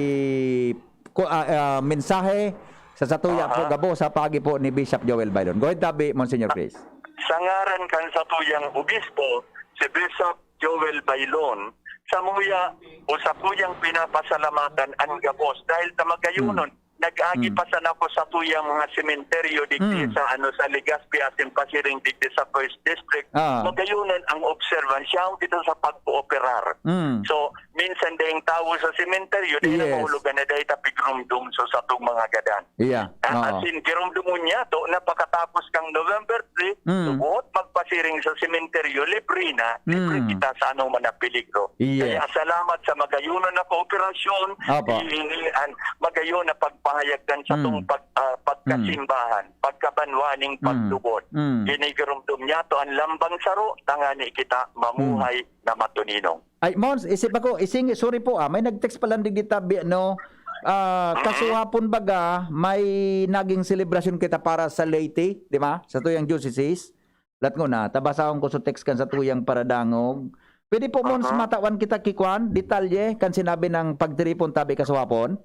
ku-, ah, ah, mensahe sa satuya po Aha. gabo sa pagi po ni Bishop Joel Baylon. Go ahead, tabi, Monsignor Chris. Sa ngaran kan satuyang obispo, si Bishop Joel Baylon, samuya o sakuyang pinapasalamatan an gabos dahil ta magayonon, Hmm. nag-agi Hmm. pa sana ako satuyang mga sementeryo digdi Hmm. sa, ano, sa Legazpi asin pasiring digdi sa First District. Ah. Magayonon ang observance, yaon kita sa pag-ooperar. Hmm. So, minsan daing tawo sa sementeryo, dai na Yes. mahulugan na dai ta pigrumdom sa satong mga gadan. Yeah. Ah, Oo. asin, girumdomon niya to na pakatapos kang November three, Mm. sugot magpasiring sa sementeryo, libre na, libre Mm. kita sa anong man na peligro. Yes. Kaya salamat sa magayonon na kooperasyon, Opo. i-, ini-, an-, magayon na pagpahayag kan satong Mm. pag-, ah, pagkasimbahan, Mm. pagkabanwaning Mm. pagtubod. Mm. Ginigirumdom niya to ang lambang saro, tangani kita mamuhay Mm. na matuninong. Ay, Mons, isip ako, ising, sorry po, ah, may nag-text pala digdi tabi, no? Ah, Mm-hmm. kasuhapon baga, may naging selebrasyon kita para sa Leyte, di ba? Sa tuyang diocese. Lat ko na, tabasahon ko sa text kan sa tuyang paradangog. Pwede po, Mons, Uh-huh. matawan kita ki kwan, detalye kan sinabi ng pagtiripon tabi kasuhapon?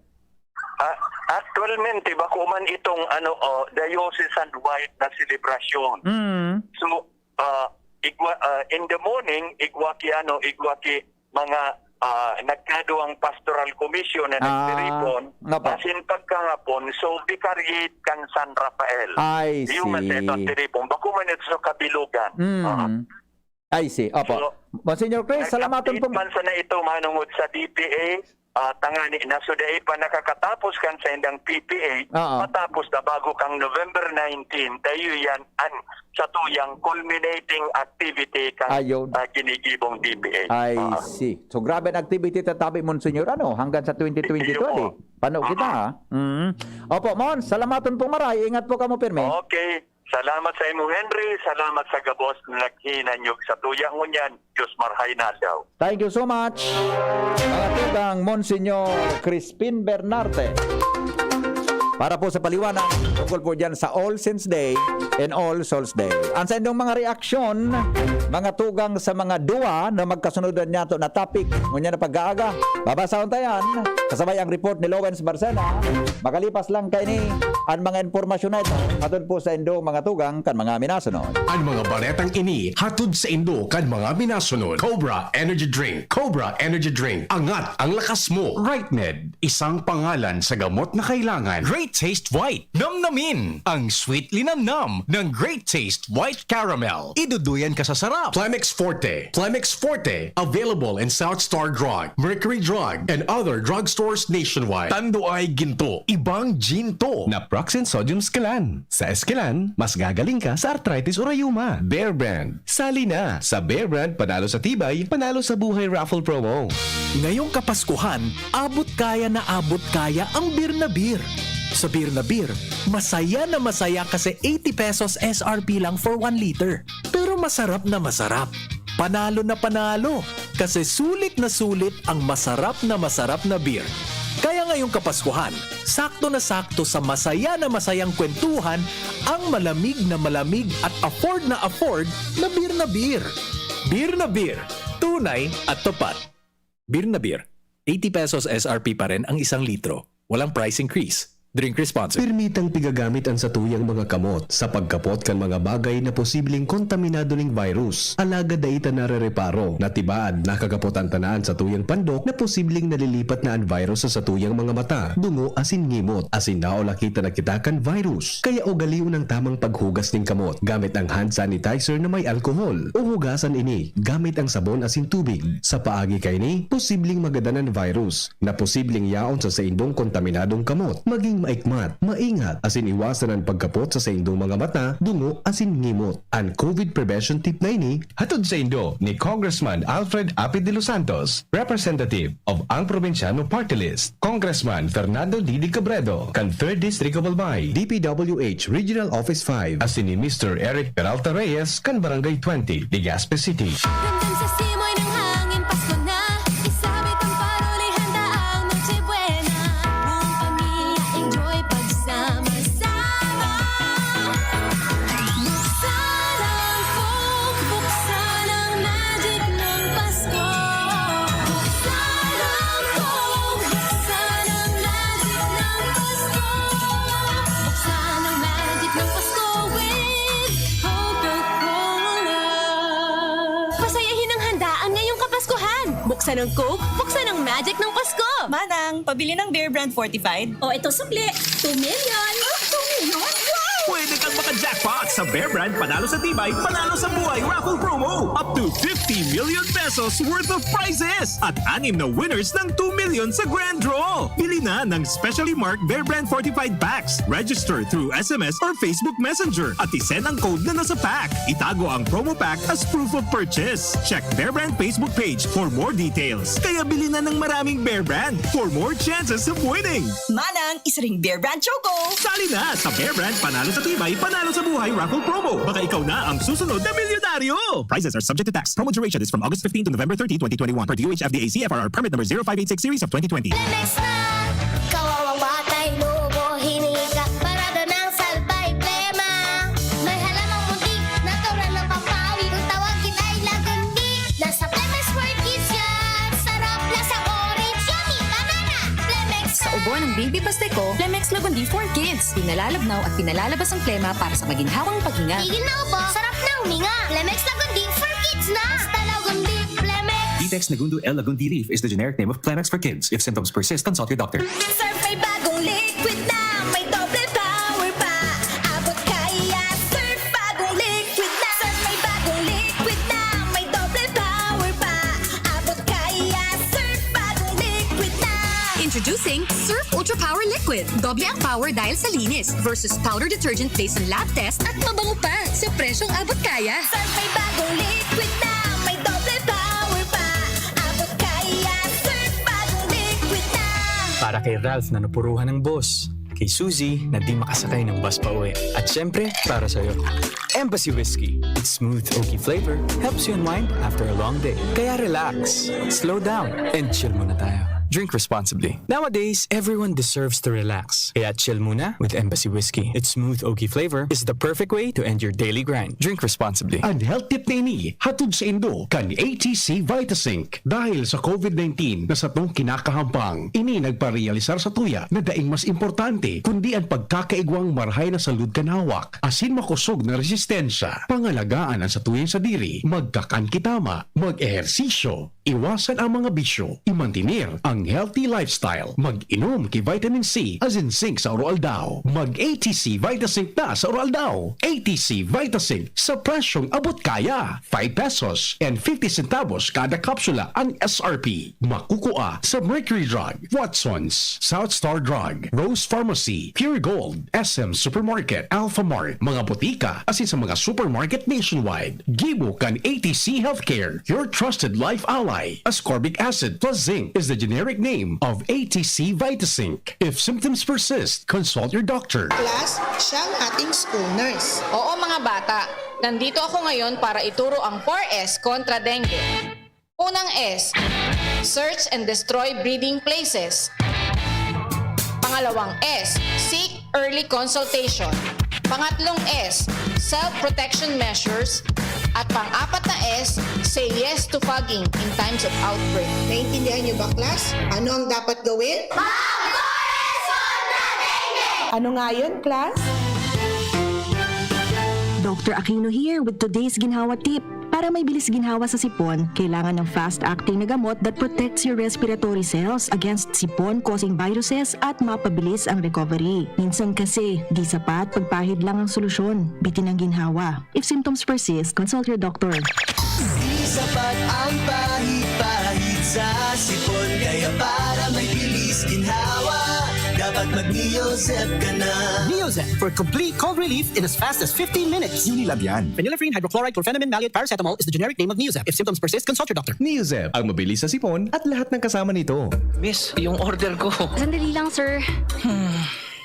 Ah, actualmente, bako man itong, ano, oh, diocesan-wide na selebrasyon. Mm. So, ah, igwa, ah, in the morning, igwa ki, ano, igwa ki mga ah, nagkaduang pastoral commission na Ah, nagtiripon, nga pa. Asin pagkahapon, so vicariate kan San Rafael. I Iyo man sa see. Itong tiripon, bako man ito sa kabilugan. Mm. Ah. I see. Opo. So, Monsignor Chris, salamaton po. Nag-update man sana ito manungod sa D P A, ah, tangani na so dai pa nakakatapos kan sa indang P P A, Oo. matapos na bago kang November nineteen, tayo yan an sa tuyang culminating activity kan, Ayun. ah, ginigibong D P A. I Oo. see. So, grabe an activity tatabi, Monsignor, ano, hanggang sa twenty twenty-two, Iyo po. di? Pano kita, Mm. ha? Mm. Opo, Mon, salamaton pong maray. Ingat po kamo, pirmi. Okay. Salamat sa imo, Henry. Salamat sa gabos na naghinanyog sa tuya. Ngunyan, Diyos marhay na aldaw. Thank you so much. Mga tugang, Monsignor Crispin Bernarte. Para po sa paliwanag, tungkol po dyan sa All Saints Day and All Souls Day. Ang sa inyong mga reaksyon, mga tugang sa mga duwa na magkasunod niyato na topic, ngunyan na pag-aaga, babasahon ta yan. Kasabay ang report ni Lawrence Barcena. Makalipas lang kaini, ang mga impormasyon na ito, atod po sa indong mga tugang kan mga minasunod. Ang mga baretang ini, hatod sa indo kan mga minasunod. Cobra Energy Drink. Cobra Energy Drink. Angat ang lakas mo. Right Med, isang pangalan sa gamot na kailangan. Great Taste White. Namnamin ang sweet linamnam ng Great Taste White Caramel. Iduduyan ka sa sarap. Plemex Forte. Plemex Forte. Available in South Star Drug, Mercury Drug, and other drugstores nationwide. Tanduay Ginto. Ibang Ginto. Naproxen Sodium Esquilan. Sa Esquilan, mas gagaling ka sa arthritis o rayuma. Bear Brand. Sali na sa Bear Brand Panalo sa Tibay, Panalo sa Buhay Raffle Promo. Ngayong Kapaskuhan, abot kaya na abot kaya ang Beer na Beer. Sa Beer na Beer, masaya na masaya kasi eighty pesos S R P lang for one liter. Pero masarap na masarap. Panalo na panalo, kasi sulit na sulit ang masarap na masarap na beer. Kaya ngayong Kapaskuhan, sakto na sakto sa masaya na masayang kwentuhan ang malamig na malamig at afford na afford na Beer na Beer. Beer na Beer, tunay at tapat. Beer na Beer, eighty pesos S R P pa rin ang isang litro. Walang price increase. Drink responsibly. Pirmitang pigagamit an satuyang mga kamot sa pagkapot kan mga bagay na posibleng kontaminado ning virus. Alagad dai ta narereparo na tibaad nakakapot an tanaan satuyang pandok na posibleng nalilipat na an virus sa satuyang mga mata, dungo asin ngimot, asin naulakita na kita kan virus. Kaya ugalion an tamang paghugas nin kamot gamit ang hand sanitizer na may alcohol, o hugasan ini gamit ang sabon asin tubig. Sa paagi kaini, posibleng magadan an virus na posibleng yaon sa saindong kontaminadong kamot. Maging maikmat, maingat, asin iwasan an pagkapot sa saindong mga mata, dungo, asin ngimot. An COVID prevention tip na ini, hatod saindo ni Congressman Alfred Apid de los Santos, Representative of Ang Probinsyano Party List, Congressman Fernando Didi Cabredo, kan Third District of Albay, D P W H Regional Office five, asin ni Mister Eric Peralta Reyes, kan Barangay twenty, Legazpi City. Ramdam sa simoy ng hangin, Pasko na. Isabit ang parol, ihanda ang Noche Buena. Buong pamilya, enjoy pagsama-sama. Buksan ang Coke, buksan ang magic ng Pasko. Buksan ang Coke, buksan ang magic ng Pasko. Buksan ang magic ng Pasko with Coca-Cola. Pasayahin ang handaan ngayong Kapaskuhan. Buksan ang Coke, buksan ang magic ng Pasko. Manang, pabili ng Bear Brand Fortified. O, ito sukli, two million. Ah, two million? Wow! Pwede kang maka-jackpot sa Bear Brand Panalo sa Tibay, Panalo sa Buhay Raffle Promo. Up to fifty million pesos worth of prizes at anim na winners ng two million sa grand draw. Pili na ng specially marked Bear Brand Fortified Packs. Register through S M S or Facebook Messenger at isend ang code na nasa pack. Itago ang promo pack as proof of purchase. Check Bear Brand Facebook page for more details. Kaya bili na ng maraming Bear Brand for more chances of winning. Manang, isa ring Bear Brand Choco. Sali na sa Bear Brand Panalo sa Tibay, Panalo sa Buhay Raffle Promo. Baka ikaw na ang susunod na milyonaryo. Prizes are subject to tax. Promo duration is from August fifteen to November thirty, twenty twenty-one. Per D O H F D A C F R R permit number zero five eight six series of twenty twenty. Lemex na! Kawawang batay, lubo, hininga, parada ng salbay, plema. May halamang muntik, natural na pampawi. Kung tawagin ay Lagundi, nasa Lemex World Kids yan. Sarap, lasang orange, yummy, banana. Lemex Sa ubo ng baby pastiko, Lemex Lagundi for Kids. Pinalalabnaw at pinalalabas ang plema para sa maginhawang paghinga. Tigil na ubo, sarap na huminga. Lemex Lagundi for Kids na. Basta Lagundi, Lemex. D Text Nagundo L Lagundi leaf is the generic name of Kleenex for kids. If symptoms persist, consult your doctor. Surf may bagong liquid na may doble power pa. Abot kaya, Surf bagong liquid na. Surf may bagong liquid na may doble power pa. Abot kaya, Surf bagong liquid na. Introducing Surf Ultra Power Liquid. Doble ang power dahil sa linis versus powder detergent based on lab test at mabango pa sa presyong abot kaya. Surf may bagong liquid na may doble power pa. Abot kaya, Surf bagong liquid na. Para kay Ralph na napuruhan ng boss. Kay Suzy na di makasakay ng bus pa uwi. At syempre, para sa'yo. Embassy Whiskey. Its smooth oaky flavor helps you unwind after a long day. Kaya relax, slow down, and chill muna tayo. Drink responsibly. Nowadays, everyone deserves to relax. Kaya chill muna with Embassy Whiskey. Its smooth oaky flavor is the perfect way to end your daily grind. Drink responsibly. An health tip na ini hatod saindo kan A T C Vitasync. Dahil sa COVID nineteen na satong kinakahampang, ini nagparealisar satuya na daing mas importante kundi an pagkakaigwang marahay na salud kan hawak asin makosog na resistensya. Pangalagaan an satuyang sadiri, magkakan ki tama, mag-ehersisyo, iwasan ang mga bisyo, imantener ang healthy lifestyle, mag-inom ki vitamin C asin zinc sa aroaldaw. Mag-A T C Vitasync na sa aroaldaw. A T C Vitasync sa presyong abot kaya, five pesos and fifty centavos kada kapsula an S R P. Makukua sa Mercury Drug, Watsons, South Star Drug, Rose Pharmacy, Pure Gold, S M Supermarket, Alpha Mart, mga botika, asin sa mga supermarket nationwide. Gibo kan A T C Healthcare, your trusted life ally. Ascorbic acid plus zinc is the generic name of A T C Vitasync. If symptoms persist, consult your doctor. Class, siya ang ating school nurse. Oo mga bata, nandito ako ngayon para ituro ang four S kontra dengue. Unang S, search and destroy breeding places. Pangalawang S, seek early consultation. Pangatlong S, self-protection measures. At pang-apat na S, say yes to fogging in times of outbreak. Naintindihan niyo ba, class? Ano ang dapat gawin? Ano nga yun, class? Doctor Aquino here with today's ginhawa tip. Para may bilis ginhawa sa sipon, kailangan ng fast-acting na gamot that protects your respiratory cells against sipon-causing viruses at mapabilis ang recovery. Minsan kasi, di sapat pagpahid lang ang solusyon. Bitin ang ginhawa. If symptoms persist, consult your doctor. Di sapat ang pahid-pahid sa sipon. Kaya para may bilis ginhawa, dapat mag-Neozep ka na. Neozep for complete cold relief in as fast as fifteen minutes. Unilab yan. Phenylephrine hydrochloride chlorphenamine maleate paracetamol is the generic name of Neozep. If symptoms persist, consult your doctor. Neozep, ang mabilis sa sipon at lahat ng kasama nito. Miss, yung order ko. Sandali lang, sir.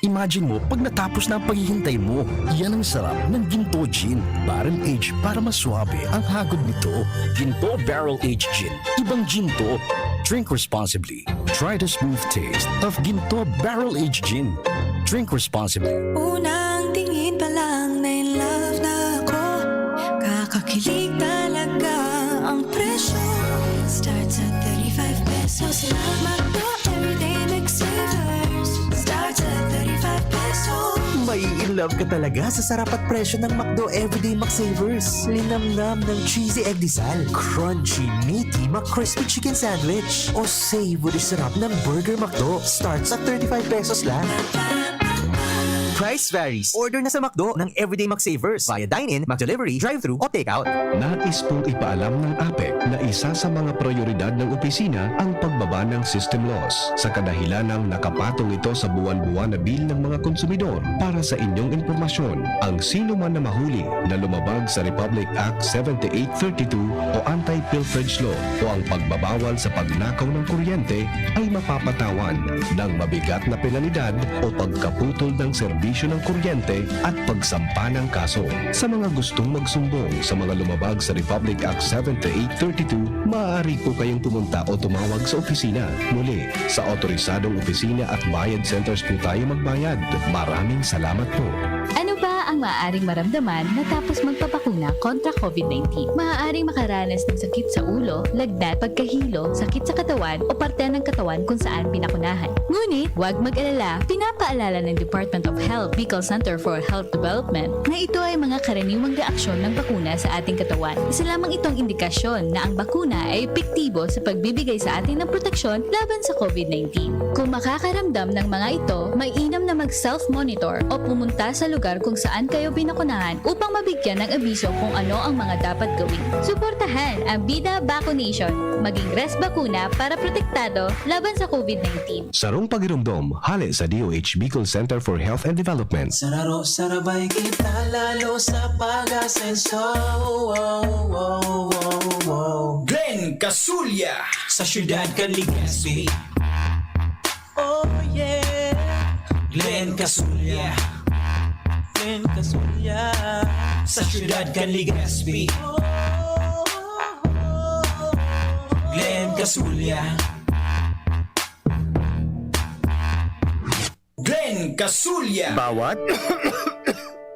Imagine mo pag natapos na ang paghihintay mo. Yan ang sarap ng Ginto Gin. Barrel aged para mas suabe ang hagod nito. Ginto Barrel Aged Gin. Ibang Ginto. Drink responsibly. Try the smooth taste of Ginto Barrel Aged Gin. Drink responsibly. Unang tingin pa lang na in love na ako. Kakakilig talaga ang presyo. Starts at thirty-five pesos lang. McDo Everyday McSavers. Starts at thirty-five pesos. Mai-in love ka talaga sa sarap at presyo ng McDo Everyday McSavers. Linamnam ng cheesy egg disal, crunchy, meaty, McCrispy chicken sandwich, o savory sarap ng Burger McDo. Starts at thirty-five pesos lang. Price varies. Order na sa McDo ng Everyday McSavers via dine-in, McDelivery, drive-thru o take-out. Nais pong ipaalam ng APEC na isa sa mga prioridad ng opisina ang pagbaba ng system loss, sa kadahilanang nakapatong ito sa buwan-buwan na bill ng mga konsumidor. Para sa inyong impormasyon, ang sino man na mahuli na lumabag sa Republic Act seventy-eight thirty-two o Anti-Pilferage Law o ang pagbabawal sa pagnakaw ng kuryente ay mapapatawan ng mabigat na penalidad o pagkaputol ng serbisyo ng kuryente at pagsampa ng kaso. Sa mga gustong magsumbong sa mga lumabag sa Republic Act seventy-eight thirty-two, maaari po kayong pumunta o tumawag sa opisina. Muli, sa otorisadong opisina at bayad centers po tayo magbayad. Maraming salamat po. Ano ba maaaring maramdaman matapos magpabakuna kontra COVID nineteen. Maaaring makaranas ng sakit sa ulo, lagnat, pagkahilo, sakit sa katawan o parte ng katawan kung saan pinakunahan. Ngunit, huwag mag-alala, pinapaalala ng Department of Health, Bicol Center for Health Development, na ito ay mga karaniwang reaksyon ng bakuna sa ating katawan. Isa lamang itong indikasyon na ang bakuna ay epektibo sa pagbibigay sa atin ng proteksyon laban sa COVID nineteen. Kung makakaramdam ng mga ito, mainam na mag-self-monitor o pumunta sa lugar kung saan kayo binakunahan upang mabigyan ng abiso kung ano ang mga dapat gawin. Suportahan ang Bida Vaccination. Maging res bakuna para protektado laban sa COVID nineteen. Sarong pagiromdom, hale sa D O H Bicol Center for Health and Development. Sararo, sarabay kita lalo sa pag-asenso. Glenn Casulya. Sa syudad kan Legazpi. Oh yeah. Glenn Casulya. Glenn Casulya. Sa syudad kan Legazpi. Glenn Casulya. Glenn Casulya. Bawat,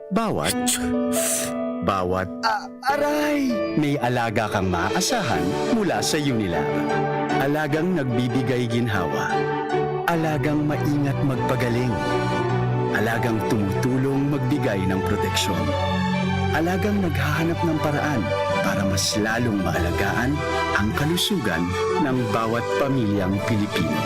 bawat, bawat, ah, aray! May alaga kang maaasahan mula sa Unilab. Alagang nagbibigay ginhawa. Alagang maingat magpagaling. Alagang tumutulong magbigay ng proteksyon. Alagang naghahanap ng paraan para mas lalong maalagaan ang kalusugan ng bawat pamilyang Pilipino.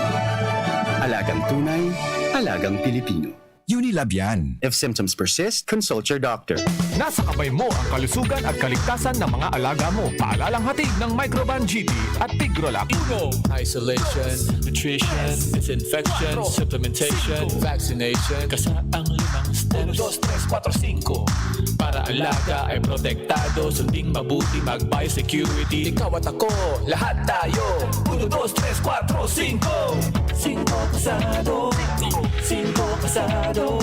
Alagang tunay, alagang Pilipino. Unilab yan. If symptoms persist, consult your doctor. Nasa kamay mo ang kalusugan at kaligtasan ng mga alaga mo. Paalalang hatid ng Microban G T at Tigrolak. Uno, isolation, nutrition, disinfection, supplementation, vaccination. Kasa ang limang steps. Uno, dos, tres, kuwatro, singko. Para alaga ay protektado, sunding mabuti, mag-biosecurity. Ikaw at ako, lahat tayo. Uno, dos, tres, kuwatro, singko. Singko kasado. Singko kasado.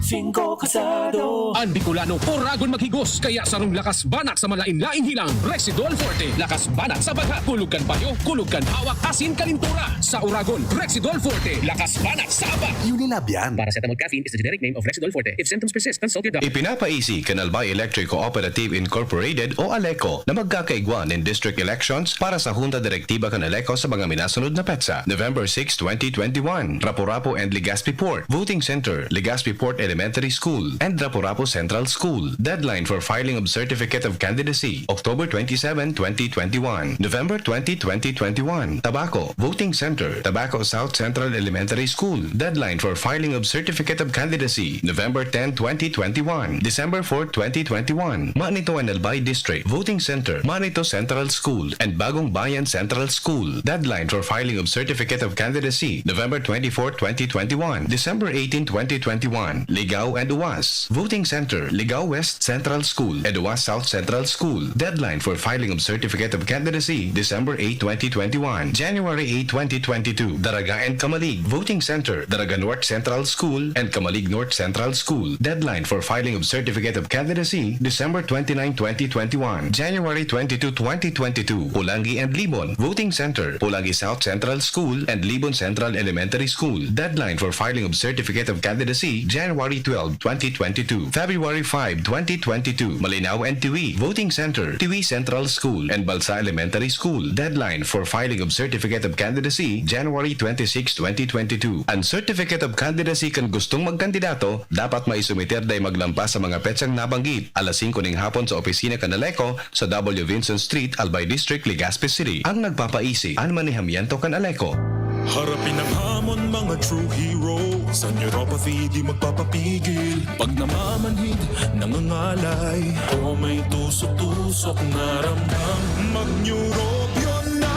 Singko kasado. An Bicolano, oragon maghigos, kaya sarong lakas banat sa malain-laing hilang, Rexidol Forte. Lakas banat sa bagha, kulog kan payo, kulog kan hawak, asin kalintura. Sa oragon, Rexidol Forte. Lakas banat sa aba. Unilab yan. Paracetamol caffeine is the generic name of Rexidol Forte. If symptoms persist, consult your doctor. Ipinapaisi kan Albay Electric Cooperative Incorporated o ALECO na magkakaigwa nin district elections para sa Junta Direktiba kan ALECO sa mga minasunod na petsa: November six, twenty twenty-one, Rapu-Rapu and Legazpi Port, Voting Center, Legazpi Port Elementary School and Rapu-Rapu Central School. Deadline for filing of certificate of candidacy, October twenty-seven, twenty twenty-one, November twenty, twenty twenty-one. Tabaco, Voting Center, Tabaco South Central Elementary School. Deadline for filing of certificate of candidacy, November ten, twenty twenty-one, December four, twenty twenty-one. Manito and Albay District, Voting Center, Manito Central School and Bagong Bayan Central School. Deadline for filing of certificate of candidacy, November twenty-four, twenty twenty-one, December eighteen, twenty twenty-one. Ligao and Uwas, Voting Center, Ligao West Central School and Uwas South Central School. Deadline for filing of certificate of candidacy, December eight, twenty twenty-one, January eight, twenty twenty-two. Daraga and Camalig, Voting Center, Daraga North Central School and Camalig North Central School. Deadline for filing of certificate of candidacy, December twenty-nine, twenty twenty-one, January twenty-two, twenty twenty-two. Pulangi and Libon, Voting Center, Pulangi South Central School and Libon Central Elementary School. Deadline for filing of certificate of candidacy, January twelve, twenty twenty-two. February five, twenty twenty-two. Malinao and Tiwi, Voting Center, Tiwi Central School and Balsa Elementary School. Deadline for filing of certificate of candidacy, January twenty-six, twenty twenty-two. An certificate of candidacy kan gustong magkandidato, dapat maisumiter dai maglampas sa mga petsang nabanggit, alas singko ning hapon sa opisina kan ALECO, sa W Vinson Street, Albay District, Legazpi City. An nagpapaisi, an manehamiento kan ALECO. Harapin ang hamon, mga true hero. Sa neuropathy, di magpapapigil. Pag namamanhid, nangangalay, o may tusok-tusok na ramdam, mag-Neurobion na!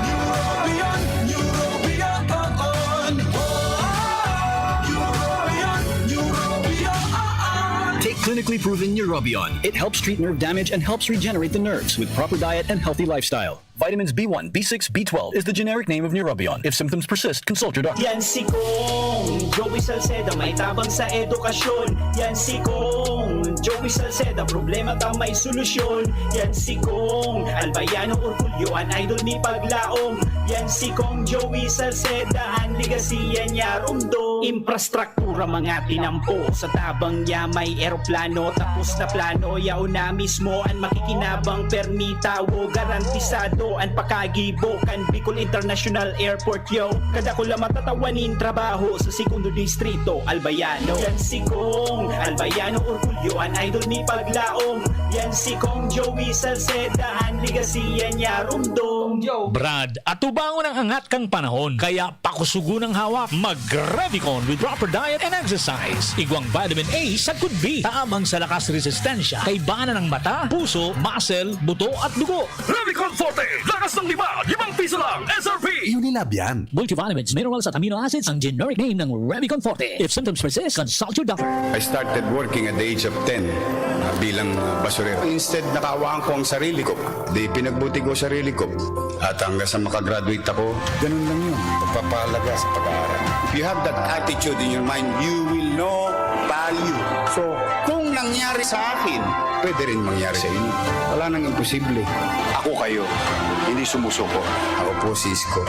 Neurobion, Neurobion, come on! Neurobion, Neurobion, ah, ah! Take clinically proven Neurobion. It helps treat nerve damage and helps regenerate the nerves with proper diet and healthy lifestyle. Vitamins B one, B six, B twelve is the generic name of Neurobion. If symptoms persist, consult your doctor. Yan si Kong Joey Salceda, may tabang sa edukasyon. Yan si Kong Joey Salceda, problema ta may solusyon. Yan si Kong Albayano Orgulyo, an idol ni Paglaom. Yan si Kong Joey Salceda, an ligasiya niya rumdom. Infrastruktura mga tinampo, sa tabang niya may eroplano. Tapos na plano, yaon na mismo an makikinabang. Permi tawo, garantisado an pakagibo kan Bicol International Airport, yo. Kadakula matatawan nin trabaho sa segundo distrito, Albayano. Yan si Kong Albayano Orgulyo, an idol ni Paglaom. Yan si Kong Joey Salceda, an ligasiya niya rumdom. Brad, atubangon ang angat kan panahon, kaya pakusugon ang hawak. Mag-Revicon with proper diet and exercise. Igwang vitamin A sagkod B, tabang sa lakas resistensya, kaibanan ng mata, puso, muscle, buto at dugo. Revicon Forte, lakas ng lima, limang piso lang, S R P. Unilab yan. Multivitamins, minerals at amino acids ang generic name ng Revicon Forte. If symptoms persist, consult your doctor. I started working at the age of ten, ah, bilang, ah, basurero. Instead, nakaawaan ko ang sarili ko. Di pinagbuti ko sarili ko. At hanggang sa makagraduate ako, ganun lang yun. Pagpapahalaga sa pag-aaral. If you have that attitude in your mind, you will know value. So, kung nangyari sa akin, pwede rin mangyari sa inyo. Wala nang imposible. Ako kayo, hindi sumusuko. Ako po si Isko.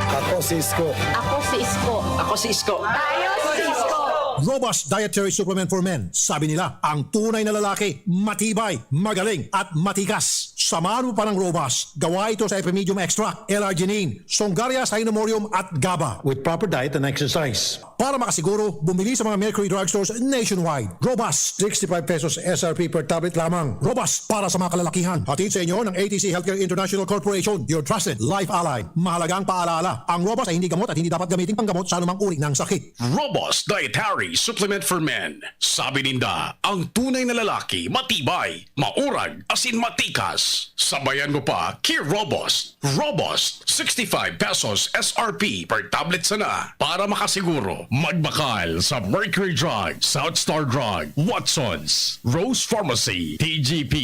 Ako si Isko. Ako si Isko. Ako si Isko. Tayo si Isko. Robust Dietary Supplement for Men. Sabi nila, ang tunay na lalaki, matibay, magaling, at matikas. Samahan mo pa ng Robust. Gawa ito sa Epimedium Extract, L-arginine, Songaria Cinnamomum at GABA. With proper diet and exercise. Para makasiguro, bumili sa mga Mercury Drugstores nationwide. Robust, sixty-five pesos S R P per tablet lamang. Robust para sa mga kalalakihan. Hatid sa inyo ng A T C Healthcare International Corporation, your trusted life ally. Mahalagang paalala, ang Robust ay hindi gamot at hindi dapat gamitin panggamot sa anumang uri ng sakit. Robust Dietary Supplement for Men. Sabi ninda, ang tunay na lalaki, matibay, maurag, asin matikas. Sabayan mo pa, ki Robust. Robust, sixty-five pesos S R P per tablet sana. Para makasiguro, magbakal sa Mercury Drug, South Star Drug, Watson's, Rose Pharmacy, T G P,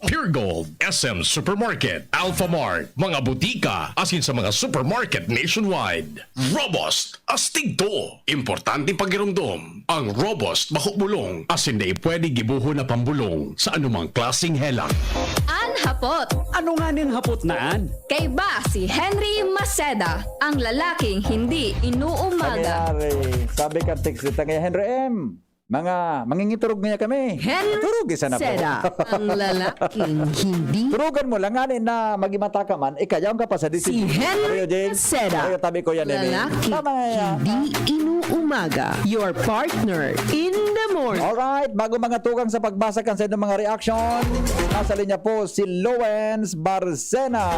Pure Gold, S M Supermarket, Alfamart, mga butika, asin sa mga supermarket nationwide. Robust, astig to! Importanteng pagiromdom, ang Robust bako bulong, asin dai pwede gibohon na pambulong sa anumang klaseng helang. An hapot. Ano nganing hapot na an? Kaiba si Henry Maceda, ang lalaking hindi inuumaga. Pangyayari, sabi kan text dito kay Henry M. Mga mangingiturog niya kami. Henry Turog isa na po. Maceda, ang lalaking hindi Turugan mo lang ngani na magimata ka man, ikayaw ka pa sa D C. Si Henry Pareho, Jing. Maceda. Pareho, tabi ko yan, Nene. Lalaking Tama yan. hindi inuumaga. Your partner in the morning. Alright, bago mga tugang sa pagbasa kan sa inyong mga reaction, nasa linya po si Lowens Barcena.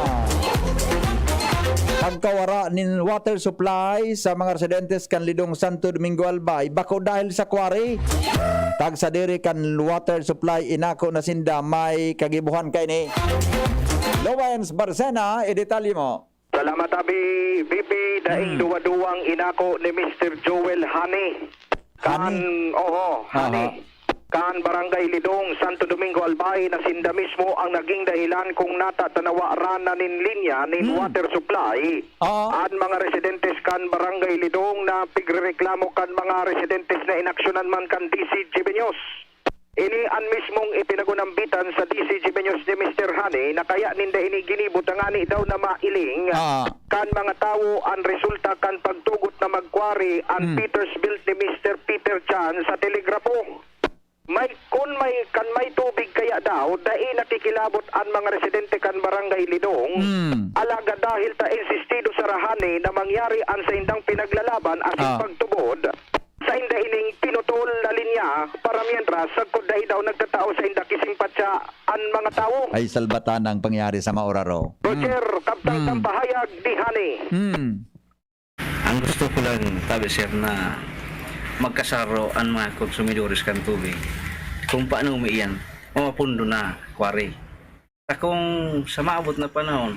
Pagkawara nin water supply sa mga residentes kan Lidong Santo Domingo Albay, bako dahil sa quarry. Tagsadiri kan water supply, inako na sinda may kagibuhan kaini. Lowens Barcena, idetalye mo. Salamat, Abi. B P, daing duwa-duwang inako ni Mister Joel Hani. Kan, Hani? Oho, Hani. Aha. Kan Barangay Lidong, Santo Domingo, Albay, na sinda mismo ang naging dahilan kung natatanawa rana nin linya nin Hmm. water supply. Oo. An mga residentes kan Barangay Lidong na pigrereklamo kan mga residentes na inaksyonan man kan D C G B News. Ini an mismong ipinagunambitan sa D C G B News ni Mister Hani na kaya ninda ini ginibo tangani daw na mailing Ah. kan mga tawo an resulta kan pagtugot na magkwari an Hmm. Peter's Built ni Mister Peter Chan sa telegrapo. May kun may kan may tubig kaya daw dai nakikilabot an mga residente kan Barangay Lidong. Hmm. Alagad dahil ta insistido sa Hani na mangyari an saindang pinaglalaban asin Ah. pagtubod, sainda ining pinutol na linya para mientras sagkod dai daw nagtatao sainda kisimpatya an mga tawo. Ay salbatan ang pangyari sa Mauraro. Roger, kabtang Hmm. pahayag ni Hani. Hmm. Ang gusto ko lang, tabi sir, na magkasaro ang mga konsumidores kan tubig kung paano umiiyan, mapapundo na, quarry. At kung sa maabot na panahon,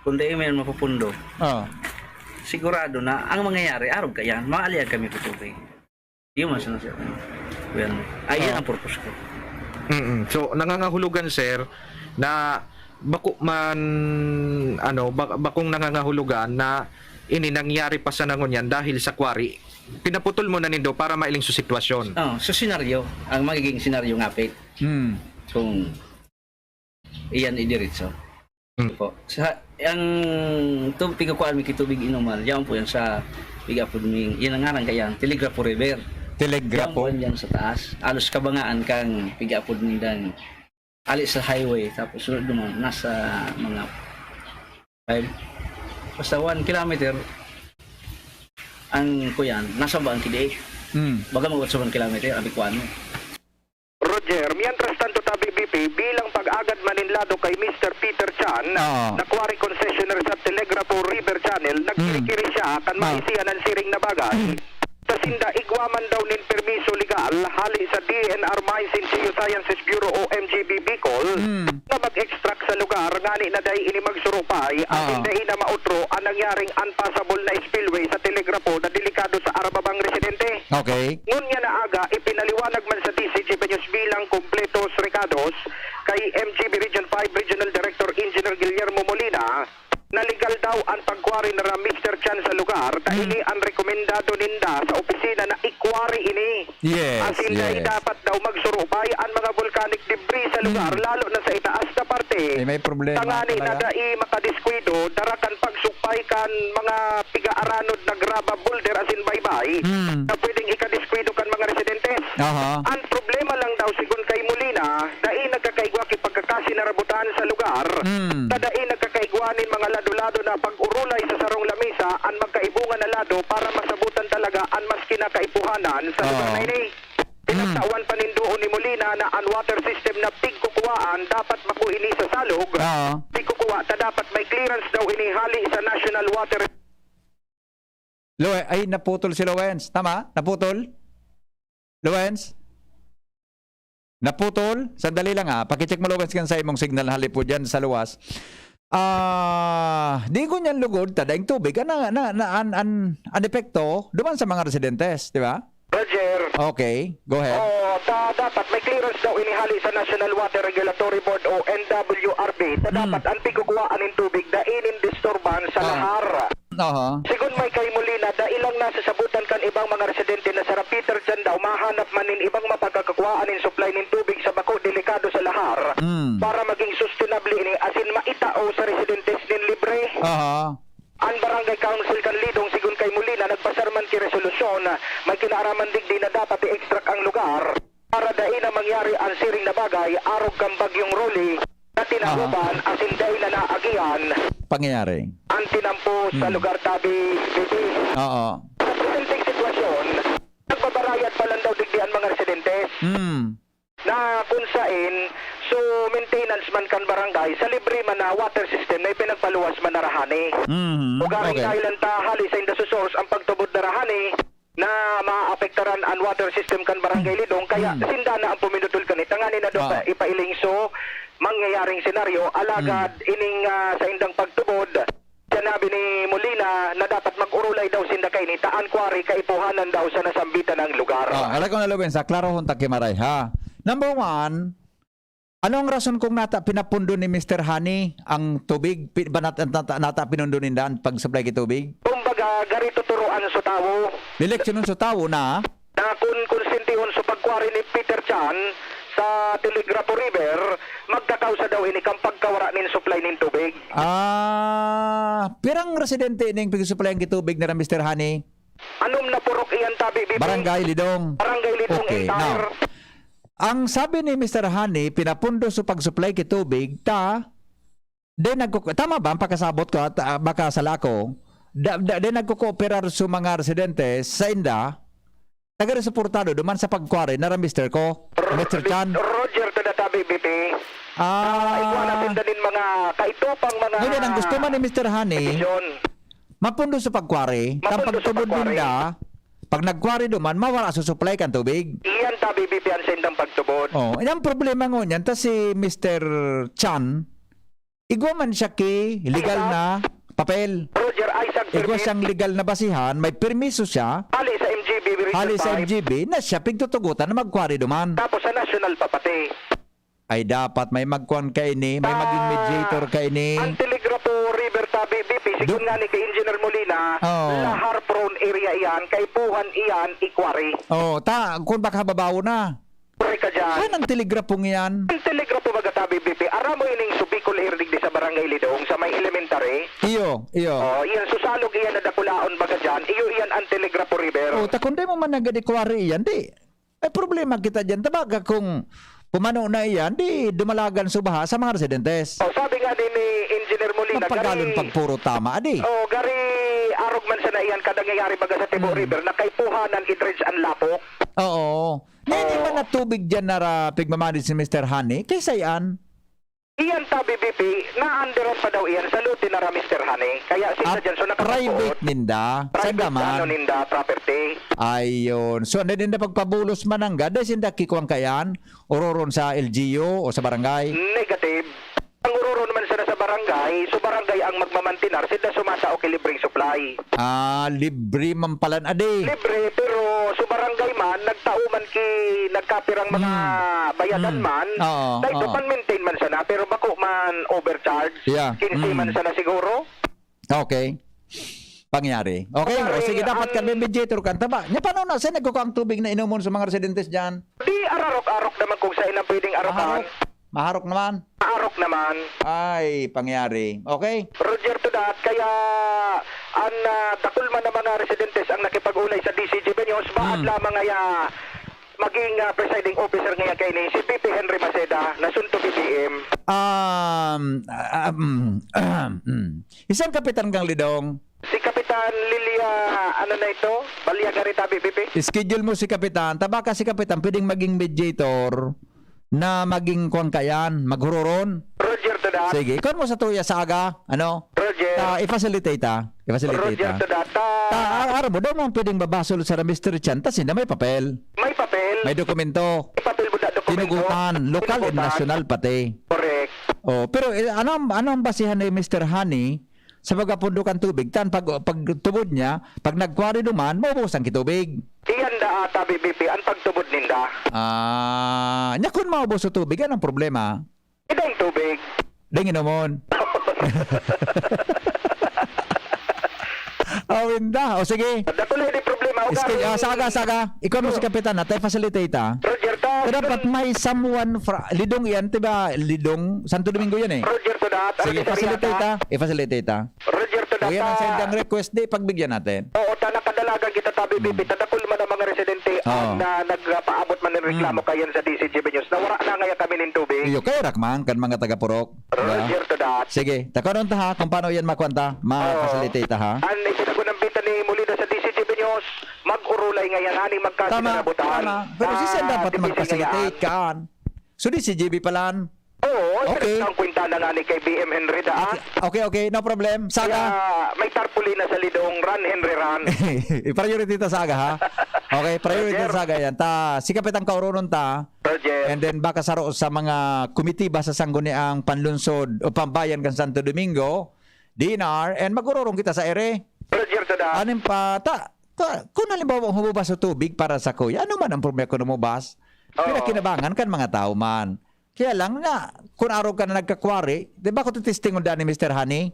kung di man mapapundo, Ah. sigurado na ang mangyayari, arog kaiyan, maalian kami ko tubig. Yun man sana sir. Well, ayun Ah. ang purpose ko. Mm-mm. So, nangangahulugan, sir, na bako man, ano, ba-, bakong nangangahulugan na ini nangyari pa sana ngunyan dahil sa quarry. Pinaputol mo na nindo para mailing sa sitwasyon. Oh, so senaryo, ang magiging senaryo nga, Pete, Hmm. kung iyan idiretso. Hmm. Po. Sa, ang tu-, pigkukuhaan mi ki tubig inuman, yan po yan sa pig-apod mi, yan ang ngaran kaya, Telegrafo River. Telegrafo? Yan po yan sa taas. Alos kabangaan kang pig-apod mi dan ali sa highway, tapos sunod naman, nasa mga five, basta one kilometer ang kuyan, nasa ba ang kidi? Hmm. Baga mga one kilometer, abi ko ano. Roger, mientras tanto tabi B P, bilang pag-agad man nin lado kay Mister Peter Chan, Oo. na quarry concessionaire sa Telegrafo River Channel, nagkirikiri siya kan Hmm. maisihan an siring na bagay. Hmm. Sa sinda, igwa man daw nin permiso legal hali sa D N R Mines and Geosciences Bureau o M G B Bicol Hmm. na mag-extract sa lugar ngani na dai ini magsurupay asin Oo. dai na maotro an nangyaring unpassable na spillway sa Telegrafo na delikado sa arababang residente. Okay. Ngunyan na aga, ipinaliwanag man sa D C G P News bilang kumpletos rekados kay M G B Region five Regional Director Engineer Guillermo Molina na legal daw an pag-quarry nira Mister Chan sa lugar, ta Hmm. ini an rekomendado ninda sa opisina na i-quarry ini. Yes, Asin dai yes. dapat daw magsurupay an mga volcanic debris sa lugar, Hmm. lalo na sa itaas na parte. Eh, may problema Tangani na talaga. dai makadiskuido, dara kan pagsukpay kan mga piga-aranod na graba, boulder asin baybay Hmm. na pwedeng ikadiskuido kan mga residentes. Aha. Ang problema lang daw, sigon kay Molina, dai nagkakaigwa ki pagkakasinarabutan sa lugar, Hmm. na dai nagkakaigwa nin mga lado-lado na pag-urulay sa sarong lamesa an magkaibungan na lado para masabutan talaga an mas kinakaipuhanan sa lugar Oo. na ini. Pinagtawan pa nin duon ni Molina na an water system na pigkukuwaan dapat bako ini sa salog. Oo. Pigkukuwa ta dapat may clearance daw ini hali sa National Water Loe-, ay, naputol si Lowens. Tama? Naputol? Lowens? Naputol? Sandali lang, ah. Pakicheck mo, Lowens, kan sa imong signal halipod dyan sa luwas. Ah, di ko niyan lugod, ta daing tubig. An, na, na, an, an, an epekto, duman sa mga residentes, di ba? Roger. Okay, go ahead. Oo, ta dapat may clearance daw ini hali sa National Water Regulatory Board o N W R B. Ta Hmm. dapat an pigkukuwaan nin tubig, dai nin disturbance sa Ah. lahar. Aha. Sigon man kay Molina, dai lang nasasabutan kan ibang mga residente na sara Peter Chan daw mahanap man nin ibang mapagkakakuwaan nin supply nin tubig sa bako delikado sa lahar Hmm. para maging sustainable ini asin maitao sa residentes nin libre. Aha. An Barangay Council kan Lidong, sigon kay Molina, nagpasar man ki resolusyon, may kinaaraman digdi na dapat i-extract ang lugar para dai na mangyari an siring na bagay arog kan Bagyong Rolly na tinahoban Aha. asin dai na naagihan Pangyayari. an tinampo sa Hmm. lugar tabi, Bibi. Oo. Sa presenteng sitwasyon, nagbabarayad pa lang daw digdi an mga residentes. Hmm. na kun saen, so, maintenance man kan barangay, sa libre man na water system na ipinagpaluwas man na rahani. Mhm. Ugaring Okay. dahil lang ta hali sa inda sa source ang pagtubod na rahani na maapektaran an water system kan Barangay Lidong, kaya Mm. sinda na ang puminutol kani. Tangani na daw Ah. pa ipailing so mangyayaring senaryo, alagad Mm. ining, ah, sa indang pagtubod, Sinabi ni Molina na dapat mag-urulay daw sinda kaini ta an quarry kaipuhanan daw sa nasambitan na lugar. Ah, alagad ko na, Lorenza, klarohon ta ki maray, ha. Number one, ano ang rason kung nata pinapundo ni Mister Honey ang tubig? Pi-, ba nat-, nata, nata pinundo ninda ang pag-supply ki tubig? Kumbaga, gari tuturuan sa tawo. Leleksyonon sa tawo na? Na kun konsentihon sa pagkwari ni Peter Chan sa Telegrafo River, magkakausa daw ini kan pagkawara nin supply nin tubig. Ah, pirang residente ining pigsusuplayan ki tubig nira, Mister Honey? Anom na purok iyan tabi, B P. Barangay Lidong. Barangay Lidong Okay, entire. Now, ang sabi ni Mister Honey, pinapundo sa pag-supply ki tubig, ta, Di nagkuku-, tama ba ang pakasabot ko at, ah, baka sala ako? Da, da, di nagkukooperar sa mga residente sa inda, taga-resuportado duman sa pagkwari na Mister ko, Mister Chan. Roger to the tabi, B P. Ah. Ah, igwa natin danin mga kaitupang mga Ngunyan, ang gusto man ni Mister Honey, desisyon. Mapundo sa pagkwari, Mapundo sa pagtubod pagkwari. Ninda, pag nagkwari duman, mawara sa supply kan tubig. Iyan tabi, B P, ang sendang pagtubod. Oh, ang problema ngunyan, ta si Mister Chan, Igwa man siya ki legal Ay, na papel. Roger Isaac Igwa Permit. Siyang legal na basihan, may permiso siya. Hali sa M G B, Region Hali sa five. M G B, na siya pigtutugutan na magkwari duman. Tapos sa national pa pati. Ay, dapat may magkuan kaini, may maging mediator kaini. Ang Telegrafo River tabi, B P, sigon nga ni kay Engineer Molina, lahar prone area iyan, kaipuhan iyan, i-quarry. Oh, ta, kung baka babawo na. Pare ka dyan. Saan ang telegrapong iyan? Ang telegrafo baga tabi, B P, aram mo ining Subicol Hill digdi sa Barangay Lidong, sa may elementary? Iyo, iyo. Oh, iyan, susalog iyan na dakulaon baga dyan. Iyo iyan ang Telegrafo River. Oh, ta kung di mo man nagadi-quarry iyan, di. May problema kita diyan. Tabaga kung pumano na iyan, di dumalagan sa baha sa mga residentes. Oh, sabi nga din ni Engineer Molina, Magpagalon gari pag puro tama, adi. Oh, gari arog man sana iyan kada nangyayari baga sa Tibo Hmm. River na kaipuhanan i-dredge ang lapok. Oo. Ngayon, Oh. iba na tubig diyan na ra pigmamanage ni Mister Honey. Kaysa iyan. Iyan tabi, B P, naandiran pa daw iyan sa lote na ra, Mister Honey. Kaya sila Ah, diyan, so, nakapagbuot. Private ninda? Private Saan naman? Ano ninda, property. Ayun. So, hindi ninda pagpabulos mananggad, dahil sinda kikuwang kayan, ororon sa L G U o sa barangay? Negative. Ang ororon man sana sa barangay, so barangay ang magmamantinar, sila sumasa o kilibreng supply. Ah, libre man palan adi. Libre, pero sa barangay man, nagtao man ki, nagkapirang mga Hmm. bayadan Hmm. man, Oo, dahil oo. man-maintain man sana, pero bako man overcharge, Yeah. quince man Hmm. sana siguro. Okay. Pangyari. Okay, Pangyari, o sige, dapat ang kan may mediator kan taba. Nya, paano na, saan nagkukuha ang tubig na inomon sa mga residentes dyan? Di ararok-arok naman kung saan ang pwedeng arokan. Maharok. Maharok naman. Maharok naman. Ay, pangyari. Okay. Roger to that. Kaya, ang, ah, dakul man na mga residentes ang nakipag-ulay sa D C G B News, baad Hmm. lamang ngaya maging, ah, presiding officer ngaya kaini, si P P Henry Maceda, na soon to be P M. Um, ah, um, um, mm. Isang kapitan kang Lidong? Si Kapitan Lilia, ano na ito? Balyagarita, B P P? Schedule mo si Kapitan. Tabaka si Kapitan, pwedeng maging mediator na maging kuwan kayan, maghuroron. Roger to that. Sige, kuwan mo sa tuya sa aga, ano? Roger. Ta, i-facilitate, ha? I-facilitate, Roger ha? to that. Ta, Ta, a-, aram mo, daw mo pwedeng babasol sa Mister Chan, ta sinda may papel. May papel. May dokumento. May papel mo na dokumento. Tinugutan, lokal and Tinugutan. nasyonal pati. Correct. Oh, pero, eh, ano ang, ano ang basihan ni Mister Honey sa pagkapundo kan tubig? Tan pag, pagtubod niya, pag nagkwari duman, maubos ang kitubig. Iyan da ata, B P P, ang pagtubod ninda. Ah, nya kun maubos sa tubig, anong problema? Idang tubig. Ding inomon. Oh, winda. O, sige. Dakula di problema. O, Iski-, garo. ah, saga, saga. Ikaw mo si Oh. Kapitan, ha? Tayo facilitate, ha? Roger, ta. Pero dapat may someone fra-, Lidong yan, di ba? Lidong, Santo Domingo yan, eh. Roger, to that. Sige, Roger, facilitate, ta. ha? I-facilitate, ha? Roger, to that, Kung yan ang ta. sendang request, di, pagbigyan natin. Oo, ta, nakadalagan kita, tabi, Hmm. Bibi. Tadakul man ang mga residente, Oo. ah, na nagpaabot man ng reklamo Hmm. kayan sa D C G B News. Nawara na ngaya kami nin tubig. Iyo, kaya rakman, kan mga taga-Purok. Diba? Roger to that. Sige, ta, karon ta ha, kung paano yan makuan ta, ma-facilitate ta ha. Oo. Ang isinagod ng bita ni Molina sa D C G B News, mag-urulay ngayon, ani magkasinabutan. Tama, tama. Pero si Sen dapat Ah, magpa-facilitate, di, di, kaan. So, D C G B palan. Oo, Okay. ang kwenta na nga ni kay B M Henry da, ah. Okay, okay, okay, no problem. Saga. Kaya may tarpaulin na sa Lidong, run, Henry, run. I-priority ta saga, ha? Okay, priority Roger. ta saga yan. Ta, si Kapitan Kaurunon ta. Roger. And then baka saro sa mga komitiba sa Sangguniang Panlunsod o Pambayan kan Santo Domingo, D N R, and magururong kita sa ere. Roger, to that. Anim pa, ta, ta, kung halimbawa humubas sa tubig para sa kuya, ano man ang problema kung humubas? Oo. Pinakinabangan kan mga tao man. Kaya lang na, kung araw ka na nagkakwari, di ba kung titistingon daan ni Mister Honey?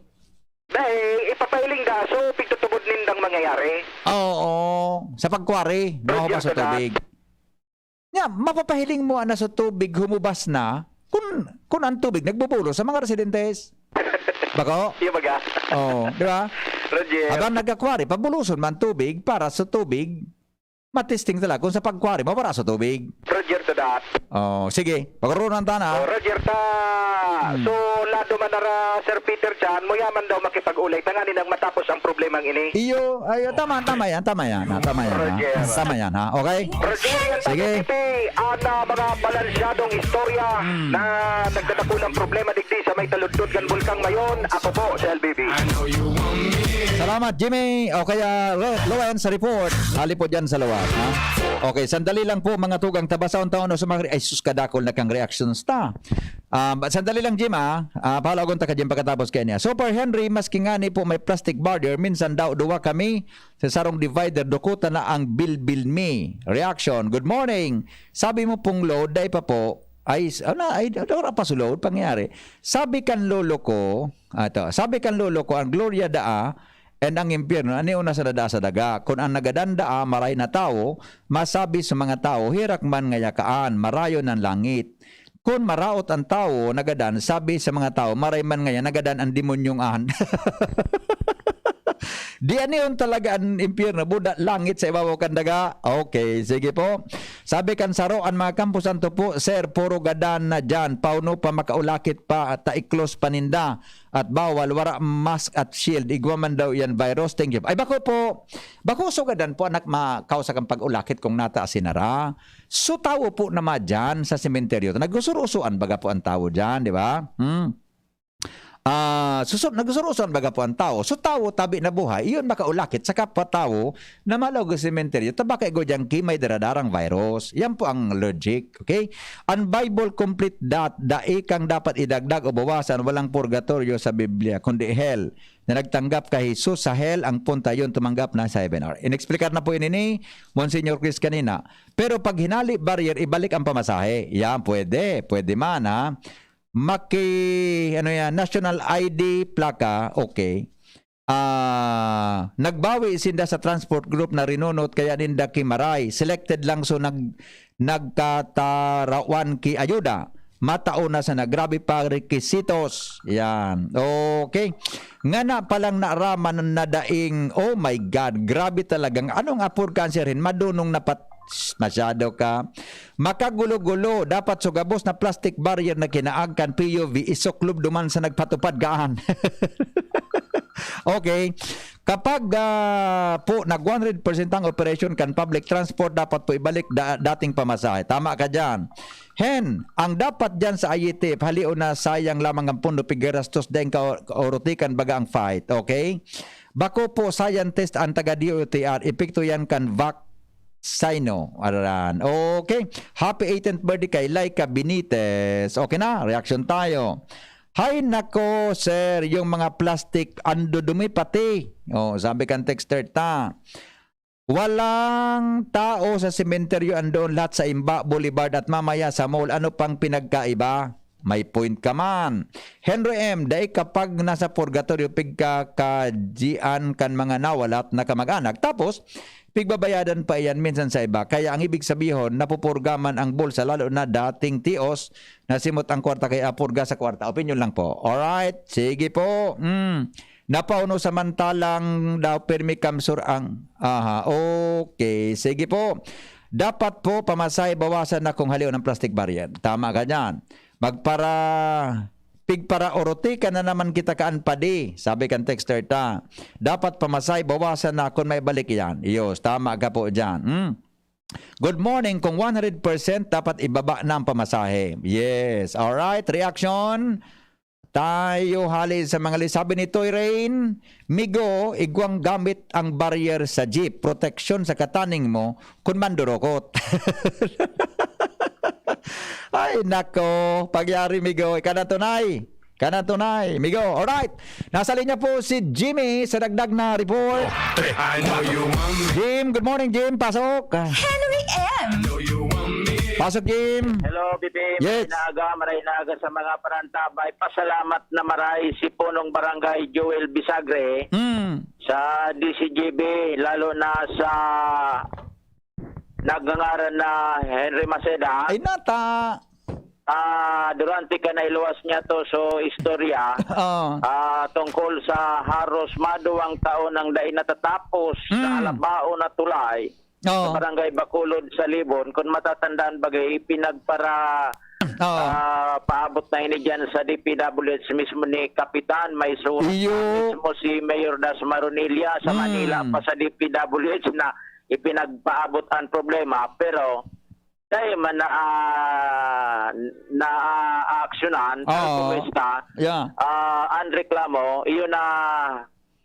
Dahil ipapailing da, so pigtutubod nindang mangyayari. Oo, sa pagkwari, Roger, mahubas sa to that. tubig. Nya, mapapahiling mo ana sa tubig, humubas na, kun, kun ang tubig nagbubulos sa mga residentes. Bako? Yung baga. Oo, di ba? Roger. Habang nagkakwari, pabuloson man tubig para sa tubig, matisting talaga kung sa pagkwari, mawara sa tubig. Roger to that. Oh, sige. Pagrurunan ta na. Oh, Roger ta. Hmm. So, lado man nara, Sir Peter Chan, mo yaman daw makipag-ulay. Tanganing matapos ang problemang ini. Iyo, ayo, tama, tama yan, tama yan, ha, tama yan, ha. Roger. Tama yan, ha, okay? Roger, yan, Sige. Taga T V, ang, ah, mga balansyadong istorya Hmm. na nagdadakulang problema digdi sa may taludtod kan Bulkang Mayon. Ako po, si L B B. Salamat, Jimmy. O kaya, Lo-, Lowen, sa report. Hali po dyan sa luwas, ha? Okay, sandali lang po, mga tugang tabasaon taon o sa mga re-, ay, sus, kadakol na kang reactions ta. Um, sandali lang, Jim, ah. Ah, pahalagon ta ka, Jim, pagkatapos kaya niya. Super Henry, maski nga ni po may plastic barrier, minsan daw duwa kami sa sarong divider, dukutan na ang bilbil mi. Reaction, "Good morning. Sabi mo pong load, dai pa po." Ay, s-, ano, ay, wala pa sulod pangyayari. Sabi kan lolo ko, ato, sabi kan lolo ko, ang Gloria daa and ang impyerno, ani una sa daa sa daga. Kun ang nagadan daa, maray na tawo, masabi sa mga tawo, "Herak man ngaya kaan, marayo nan langit." Kun maraot ang tawo, nagadan, sabi sa mga tawo, "Maray man ngaya, nagadan ang demonyong an." Di anihon talaga an impyerno, buda langit sa ibabaw kan daga. Okay, sige po. Sabi kan saro, "An mga kampo santo po, sir, puro gadan na diyan. Pauno pa makaulakit pa at taiklos pa ninda. At bawal, wara mask at shield. Igwa man daw yan virus. Thank you." Ay, bako po. Bako sugadan po, anak, makausa kang pag-ulakit kung nata asinara. So, tawo po na madyan sa sementeryo. Nagusur-usuan baga po ang tawo dyan, di ba? Hmm. Ah, susu-, nagsusurusan baga po ang tawo. So, tawo, tabi na buhay, iyon makaulakit sa kapwa tawo na malaog sa sementeryo, ta baka igwa diyang ki may daradarang virus. Yan po ang logic, okay? Ang Bible complete that, dai kang dapat idagdag o bawasan, walang purgatorio sa Biblia, kundi hell. Na nagtanggap ka Jesus sa hell, ang punta yun, tumanggap na sa heaven. Or, inexplikar na po ini ni Monsignor Chris kanina. Pero pag hinali barrier, ibalik ang pamasahe. Yan, pwede. Pwede man, ha? Maki, ano yan, national I D plaka, okay. Ah, nagbawi sinda sa transport group na rinunot, kaya ninda ki maray. Selected lang, so nag-, nagkatarawan ki ayuda. Matao na sana, grabe pa requisitos. Yan. Okay. Ngana pa lang naaraman na daing, oh my God, grabe talagang, anong apod ka, sir, hin? Madunong na pat-, masyado ka. Makagulo-gulo, dapat so gabos na plastic barrier na kinaag kan P U V, isuklob duman sa nagpatupad kaan. Okay. Kapag, ah, po nag one hundred percent ang operation kan public transport, dapat po ibalik da-, dating pamasahe. Tama ka diyan. Hen, ang dapat diyan sa I E T F, halion na sayang lamang ang pondo, pigarastos daing ka-, kaorotikan baga ang fight. Okay? Bako po scientist ang taga D O T R, epekto yan kan vaccino. Aran. Okay. Happy eighteenth birthday kay Laika Benitez. Okay na, reaction tayo. Hay nako, sir, yung mga plastic, ang dudumi pati. Oh, sabi kan texter ta. Walang tao sa sementeryo, andoon lahat sa Imba Boulevard at mamaya sa mall. Ano pang pinagkaiba? May point ka man. Henry M, dai kapag nasa purgatorio, pigkakajian kan mga nawalat na kamag-anak. Tapos, pigbabayadan pa iyan minsan sa iba. Kaya ang ibig sabihon, napupurga man ang bulsa, lalo na dating tios, nasimot ang kwarta kaya purga sa kwarta. Opinyon lang po. Alright, sige po. Mm. Napauno samantalang daw pirmi kamsur ang, aha, okay. Sige po. Dapat po, pamasahe bawasan na kung halion ang plastic barrier. Tama ka diyan. Magpara-, pigparaorotika na naman kita kaan padi, sabi kan texter ta. Dapat pamasahe bawasan na kung may balik yan. Iyos, tama ka po diyan. Hmm? Good morning. Kung one hundred percent, dapat ibaba na ang pamasahe. Yes. Alright. Reaction? Tayo hali sa mga li-, sabi ni Toy Rain, "Migo, igwang gamit ang barrier sa jeep. Proteksyon sa kataning mo kun mandurukot." Ay, nako. Pagyari, Migo. Ika na tunay. Ka na tunay, Migo. Alright. Nasa linya po si Jimmy sa dagdag na report. Ano yung Jim, good morning, Jim. Pasok. Henry M. Pasok, Jim. Hello, B B M. Yes. Maray na aga, maray na aga sa mga parantabay. Pasalamat na maray si Punong Barangay Joel Bisagre Mm. sa D C G B, lalo na sa nagngangaran na Henry Maceda. Ay, nata. Ah, durante ka nailuwas niya to, so istorya, Oo. ah, tungkol sa haros maduwang taon nang dai natatapos na Mm. alabaon na tulay Oo. sa Barangay Bacolod sa Libon. Kung matatandaan, bagay, ipinagpara-, Oo. ah, paabot na ini dyan sa D P W H mismo ni Kapitan. May surat Iyo. pa mismo si Mayor Das Maronilla sa Mm. Manila pa sa D P W H na ipinagpaabot ang problema. Pero dai man na, ah, naaaksyonan, Oo. tal kumusta, Yeah. ah, ang reklamo, iyon na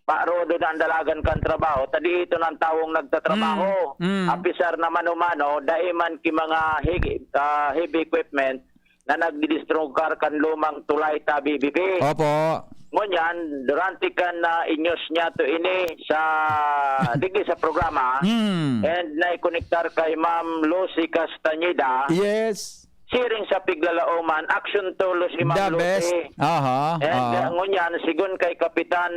parodo na ang dalagan kan trabaho, ta dai ito ng tawong nagtatrabaho. Mm, mm. Apisar na mano-mano, dai man ki mga hig-, ah, heavy equipment na nagdidistrokar kan lumang tulay ta, B B P. Opo. Ngunyan, durante kan, ah, inyos niya to ini sa, digdi sa programa, Mm. and naikonektar kay Ma'am Lucy Castañeda, Yes. Siring sa piglalaoman, action tulos si Ma'am The best. Lucy. Aha, And aha. uh, ngunyan, sigon kay Kapitan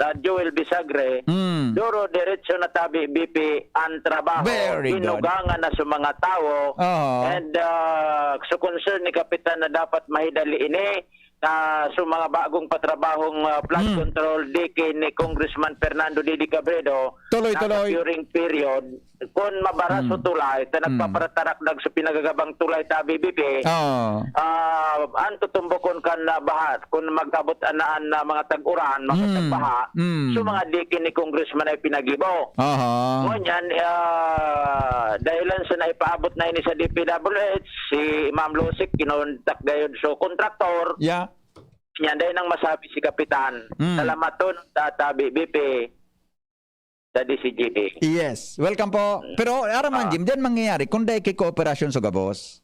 uh, Joel Bisagre, Mm. duro diretso na tabi B P ang trabaho. Very good. Inugangan na sa mga tawo. Aha. And uh, sa concern ni Kapitan na dapat mahidali ini, na sa mga bagong patrabahong uh, flood Mm. control, di kay ni Congressman Fernando Didi Cabredo, Tuloy-tuloy. nasa curing period, kun mabaraso Hmm. tulay, ta Hmm. nagpaparatarakdag sa pinagagabang tulay ta B B P, Oo. ah, an tutumbokon kan, ah, baha, kun mag-abot anaan na mga tag-uran, mga Hmm. tagbaha, Hmm. so mga diki ni congressman ay pinagibo. Aha. Ngunyan, ah, dahilan sa naipaabot na ini sa D P W H, si Ma'am Lucy, kinontak gayod so kontraktor. Yeah. Yan, dahil nang masabi si Kapitan, Hmm. salamaton ta B B P. sa D C G B. Yes. Welcome po. Pero, aram man, Ah. Jim, diyan mangyayari kung dai kay kooperasyon sa gabos.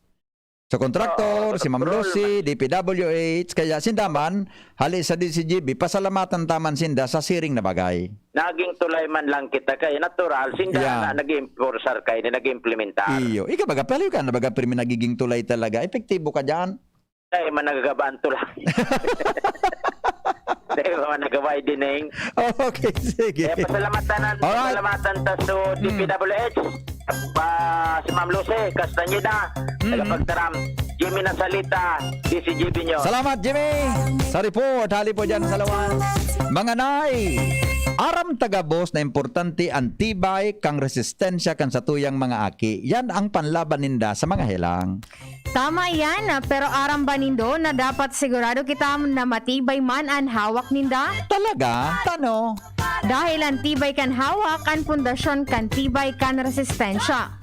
Sa kontraktor, Oo, si Ma'am Roll Lucy, man. D P W H, kaya sinda man, hali sa D C G B, pasalamatan ta man sinda sa siring na bagay. Naging tulay man lang kita kay natural, sinda Yeah. na nag-iimpulsar kay, na nag-implementar. Iyo. Ika baga, paliw ka na baga, pirmi nagiging tulay talaga. Epektibo ka dyan. Ay, managagabaan to lang. Dahil ba managaway din eh. Okay, sige. Kaya pasalamatan, Alright. pasalamatan ta so Mm. D P W H. Pa, si Ma'am Lucy Castañeda, Mm. tagapagtaram. Jimmy Nasalita, D C G B News. Salamat, Jimmy. Sa report, hali po dyan sa lawas. Mga nay, aram ta gabos na importante ang tibay kan resistensya kan satuyang mga aki. Yan ang panlaban ninda sa mga helang. Tama yan, pero aram ba nindo na dapat sigurado kita na matibay man an hawak ninda? Talaga? Tano? Dahil an tibay kan hawak, an pundasyon kan tibay kan resistensya.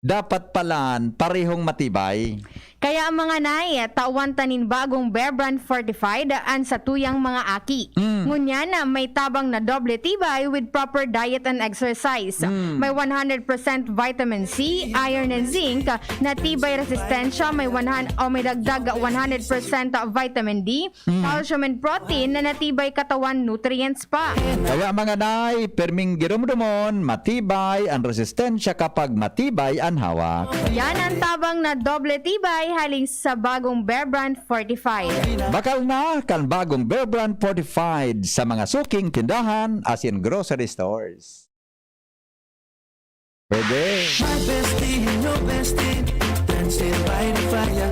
Dapat palan parehong matibay. Kaya, mga nay, tawan ta nin bagong Bear Brand Fortified an satuyang mga aki. Mm. Ngunyan na may tabang na doble tibay with proper diet and exercise. Mm. May one hundred percent vitamin C, iron and zinc, na tibay resistensya, may one hundred, o may dagdag one hundred percent vitamin D, Mm. calcium and protein na natibay katawan nutrients pa. Kaya, mga nay, perming giromdomon, matibay ang resistensya kapag matibay ang hawak. Yan ang tabang na doble tibay haling sa bagong Bear Brand Fortified. Bakal na kan bagong Bear Brand Fortified sa mga suking tindahan asin grocery stores. Pwede. My bestie, your bestie, dancing by the fire.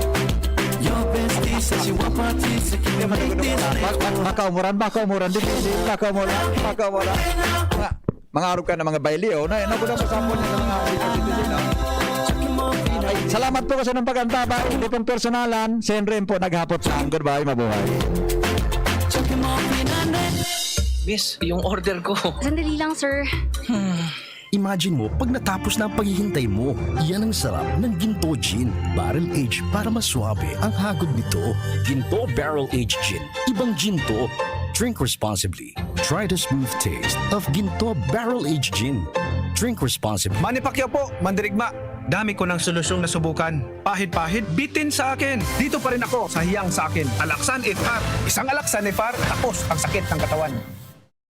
Your bestie says you want parties, so can we make this Bak-, bak-, baka umuran, baka umuran, di, di, baka umuran, baka umuran. Mga, mga arog ka na mga bailyo, na, na, kulang sa sample niya ng mga arog ka dito, no? Ay, salamat po kasi ng pag-antabay, hindi pong personalan, si Henry po naghapot lang. Goodbye, mabuhay. Miss, yung order ko. Sandali lang, sir. Imagine mo, pag natapos na ang paghihintay mo, yan ang sarap ng Ginto Gin. Barrel aged para mas suabe ang hagod nito. Ginto Barrel Aged Gin. Ibang gin to. Drink responsibly. Try the smooth taste of Ginto Barrel Aged Gin. Drink responsibly. Manny Pacquiao po, mandirigma. Dami ko ng solusyong nasubukan. Pahid-pahid, bitin sa akin. Dito pa rin ako sa hiyang sa akin. Alaxan F R. Isang Alaxan F R, tapos ang sakit ng katawan.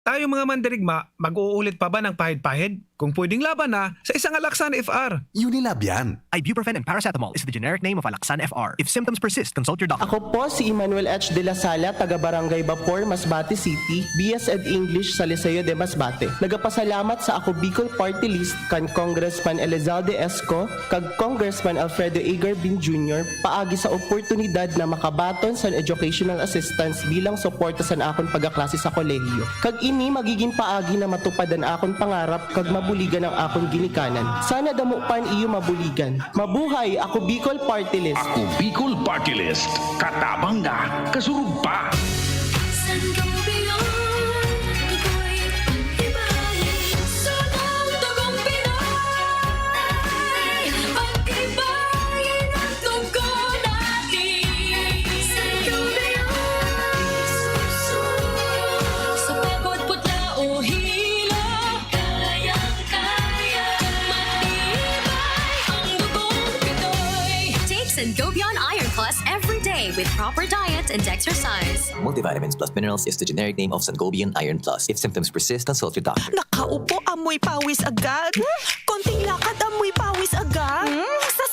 Tayong mga mandirigma, mag-uulit pa ba ng pahid-pahid? Kung pwedeng laban na, sa isang Alaxan F R. Unilab yan. Ibuprofen and paracetamol is the generic name of Alaxan F R. If symptoms persist, consult your doctor. Ako po si Emmanuel H. de la Sala, taga Barangay Bapor, Masbate City, B S ed English sa Liceo de Masbate. Nagapasalamat sa Ako Bicol Party List kan Congressman Elizalde Esco kag Congressman Alfredo A. Garbin Junior paagi sa oportunidad na makabaton san educational assistance bilang suporta san akon pagkaklase sa kolehiyo. Kag ini magigin paagi na matupad an akon pangarap kag mabuligan ang akon ginikanan. Sana damo pa an iyo mabuligan. Mabuhay! Ako Bicol Party List! Ako Bicol Party List. Katabang na, kasurog pa. Sangobion, ako'y pagtibayin. Sunod tugong Pinoy, pagtibayin ang dugo natin. Sangobion, sa pagod, putla o hilo, kayang-kaya, matibay ang dugong Pinoy. Take Sangobion Iron Plus every day with proper diet and exercise. Multivitamins plus minerals is the generic name of Sangobion Iron Plus. If symptoms persist, consult your doctor. Nakaupo, amoy pawis agad. Konting lakad, amoy pawis agad. Hmm? Sa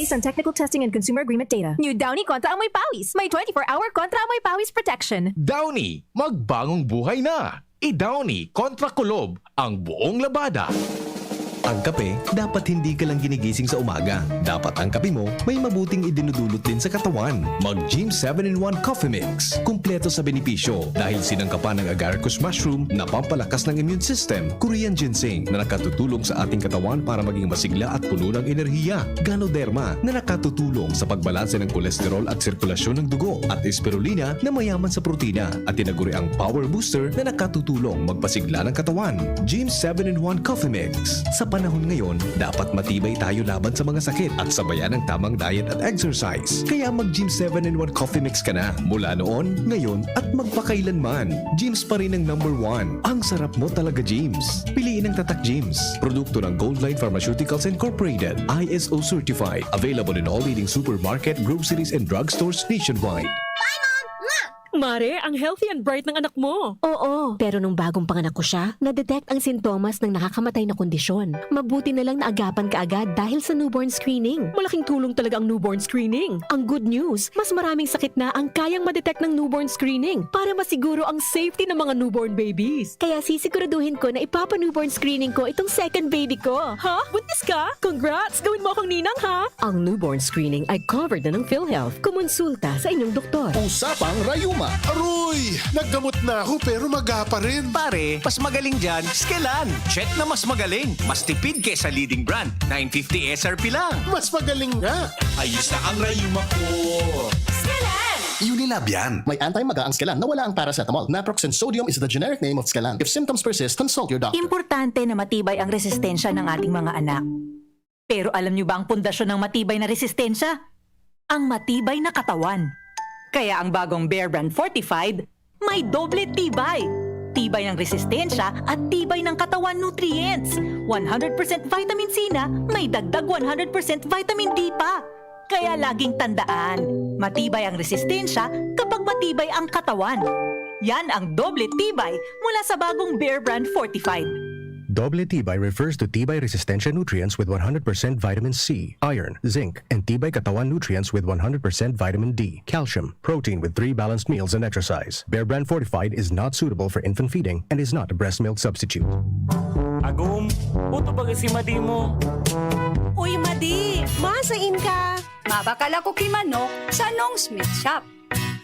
Based on technical testing and consumer agreement data. New Downy Kontra Amoy Pawis. May twenty-four hour Kontra Amoy Pawis protection. Downy, magbagong buhay na! I-Downy kontra kulob ang buong labada. Ang kape, dapat hindi ka lang ginigising sa umaga. Dapat ang kape mo may mabuting idinudulot din sa katawan. Mag Gym seven in one Coffee Mix. Kumpleto sa benepisyo dahil sinangkapan ng agaricus mushroom na pampalakas ng immune system, Korean ginseng na nakatutulong sa ating katawan para maging masigla at puno ng enerhiya, Ganoderma na nakatutulong sa pagbalanse ng kolesterol at sirkulasyon ng dugo, at Spirulina na mayaman sa protina at tinaguriang power booster na nakatutulong magpasigla ng katawan. Gym seven in one Coffee Mix. Sa panahon ngayon, dapat matibay tayo laban sa mga sakit at sabayan ng tamang diet at exercise. Kaya mag Gym seven in one Coffee Mix ka na. Mula noon, ngayon, at magpakailanman. Gym's pa rin ang number one. Ang sarap mo talaga, Gym's. Piliin ang Tatak Gym's. Produkto ng Goldline Pharmaceuticals Incorporated. I S O certified. Available in all leading supermarket, groceries, and drugstores nationwide. Mare, ang healthy and bright ng anak mo. Oo, pero nung bagong panganak ko siya, na-detect ang sintomas ng nakakamatay na kondisyon. Mabuti na lang naagapan kaagad dahil sa newborn screening. Malaking tulong talaga ang newborn screening. Ang good news, mas maraming sakit na ang kayang ma-detect ng newborn screening para masiguro ang safety ng mga newborn babies. Kaya sisiguraduhin ko na ipapa-newborn screening ko itong second baby ko. Ha? Buntis ka? Congrats! Gawin mo akong ninang, ha? Ang newborn screening ay covered na ng PhilHealth. Kumonsulta sa inyong doktor. Usapang Rayuma. Aroy! Naggamot na ako pero maga pa rin. Pare, mas magaling dyan, Skelan. Check na mas magaling. Mas tipid kesa leading brand. nine fifty S R P lang. Mas magaling nga. Ayos na ang rayuma ko. Unilab yan. May anti-maga ang Skelan na wala ang paracetamol. Naproxen sodium is the generic name of Skelan. If symptoms persist, consult your doctor. Importante na matibay ang resistensya ng ating mga anak. Pero alam niyo ba ang pundasyon ng matibay na resistensya? Ang matibay na katawan. Kaya ang bagong Bear Brand Fortified, may doble tibay. Tibay ng resistensya at tibay ng katawan nutrients. One hundred percent vitamin C na may dagdag one hundred percent vitamin D pa. Kaya laging tandaan, matibay ang resistensya kapag matibay ang katawan. Yan ang doble tibay mula sa bagong Bear Brand Fortified. Doble tibay refers to tibay resistensya nutrients with one hundred percent vitamin C, iron, zinc, and tibay katawan nutrients with one hundred percent vitamin D, calcium, protein with three balanced meals and exercise. Bear Brand Fortified is not suitable for infant feeding and is not a breast milk substitute. Agom, puto baga si Madi mo. Uy, Madi! Masain ka! Mabakal ako ki manok sa Nong's Meat Shop.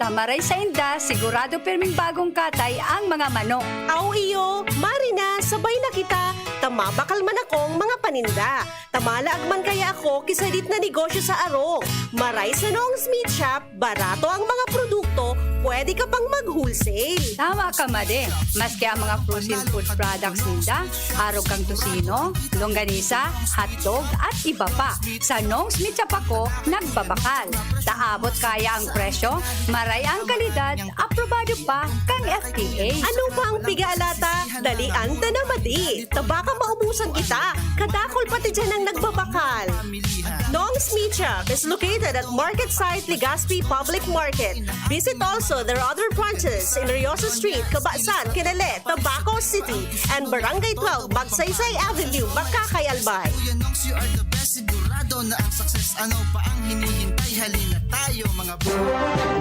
Ta maray sainda, sigurado pirming bagong katay ang mga manok. Aw iyo, mari na, sabay na kita, ta mabakal man akong mga paninda. Ta malaag man kaya ako ki sadit na negosyo sa arog. Maray sa Nong's Meat Shop, barato ang mga produkto, pwede ka pang mag-wholesale. Tama ka, Madi. Maski ang mga frozen food products ninda, arog kan tocino, longganisa, hotdog, at iba pa. Sa Nong's Meat Shop ako nagbabakal. Ta abot kaya ang presyo, maray ang kalidad, aprobado pa kan F D A. Ano pa ang piga-alata? Dalian ta na, Madi. Ta baka maubusan kita. Kadakul pati diyan ang nagbabakal. Nong's Meat Shop is located at Market Site Legazpi Public Market. Visit also their other branches in Riosa Street, Cabasan, Quinale, Tabaco City, and Barangay twelve, Magsaysay Avenue, Makakay, Albay. Kuya Nongs, you are the best. Sigurado na ang success. Ano pa ang hinihintay? Halina tayo, mga bro.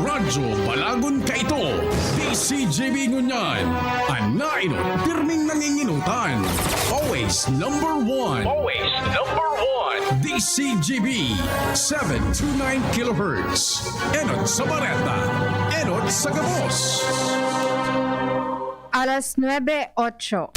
Radyo Balagon Kaito, D C G B Ngunyan, an nainot, pirming nanginginutan. Always number one. Always number one. D C G B, seven two nine kilohertz. Enot sa Bareta, enot sa gabos. Alas nuebe otso.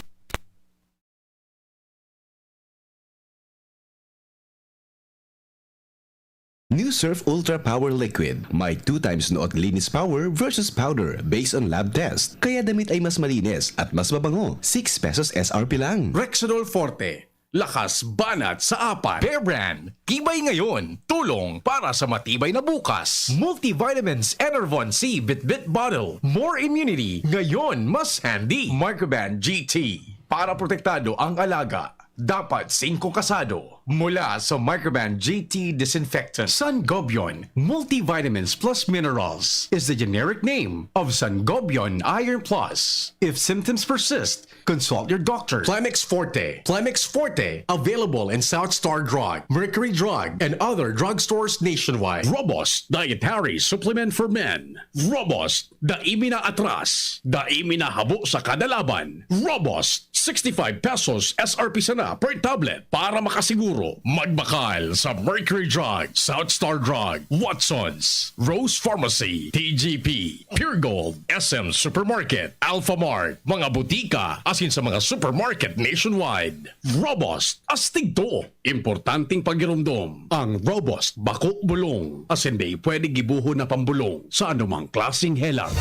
New Surf Ultra Power Liquid. May two times noot linis power versus powder based on lab test. Kaya damit ay mas malinis at mas mabango. Six pesos S R P lang. Rexidol Forte. Lakas banat sa apat. Bear Brand. Tibay ngayon. Tulong para sa matibay na bukas. Multivitamins Enervon C Bitbit Bottle. More immunity. Ngayon, mas handy. Microban G T. Para protektado ang alaga, dapat singko kasado. Mula sa Microban G T Disinfectant, Sangobion Multivitamins Plus Minerals is the generic name of Sangobion Iron Plus. If symptoms persist, consult your doctor. Plemex Forte. Plemex Forte, available in South Star Drug, Mercury Drug, and other drugstores nationwide. Robust Dietary Supplement for Men. Robust, dai mi na atras, dai mi na habo sa kada laban. Robust, sixty-five pesos S R P sana per tablet. Para makasiguro, magbakal sa Mercury Drug, South Star Drug, Watsons, Rose Pharmacy, T G P, Pure Gold, S M Supermarket, Alphamart, mga butika, asin sa mga supermarket nationwide. Robust, astig to. Importanteng pagiromdom, ang Robust bako bulong, asin dai pwede gibohon na pambulong sa anumang klaseng helang.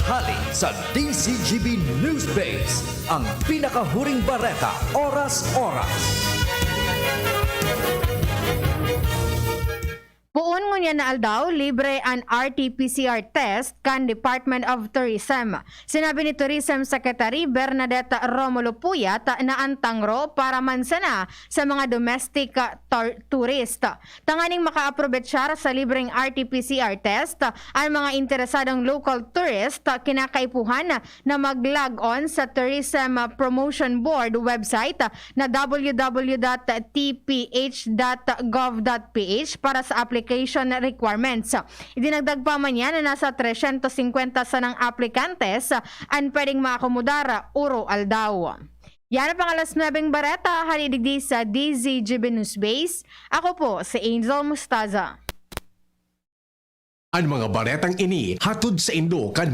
Hali sa D Z G B Newsbase, ang pinakahuring bareta, oras-oras. Poon ngunyan na aldaw, libre an R T P C R test kan Department of Tourism. Sinabi ni Tourism Secretary Bernadette Romulo Puyat na an tangro para man sana sa mga domestic ah, tar- tourist. Tanganing makaaprovechar sa libreng R T P C R test, ang mga interesadong local tourist kinakaipuhan na mag-log on sa Tourism Promotion Board website na www.tph.gov.ph para sa application requirements. Idinagdag pa man yan na nasa tresyentos singkwenta sanang aplikantes an pwedeng maakomodar oro-aldaw. Yan ang pang alas nuebeng bareta, hali digdi sa D Z G B News Base. Ako po si Angel Mustaza. An mga baretang ini hatod saindo kan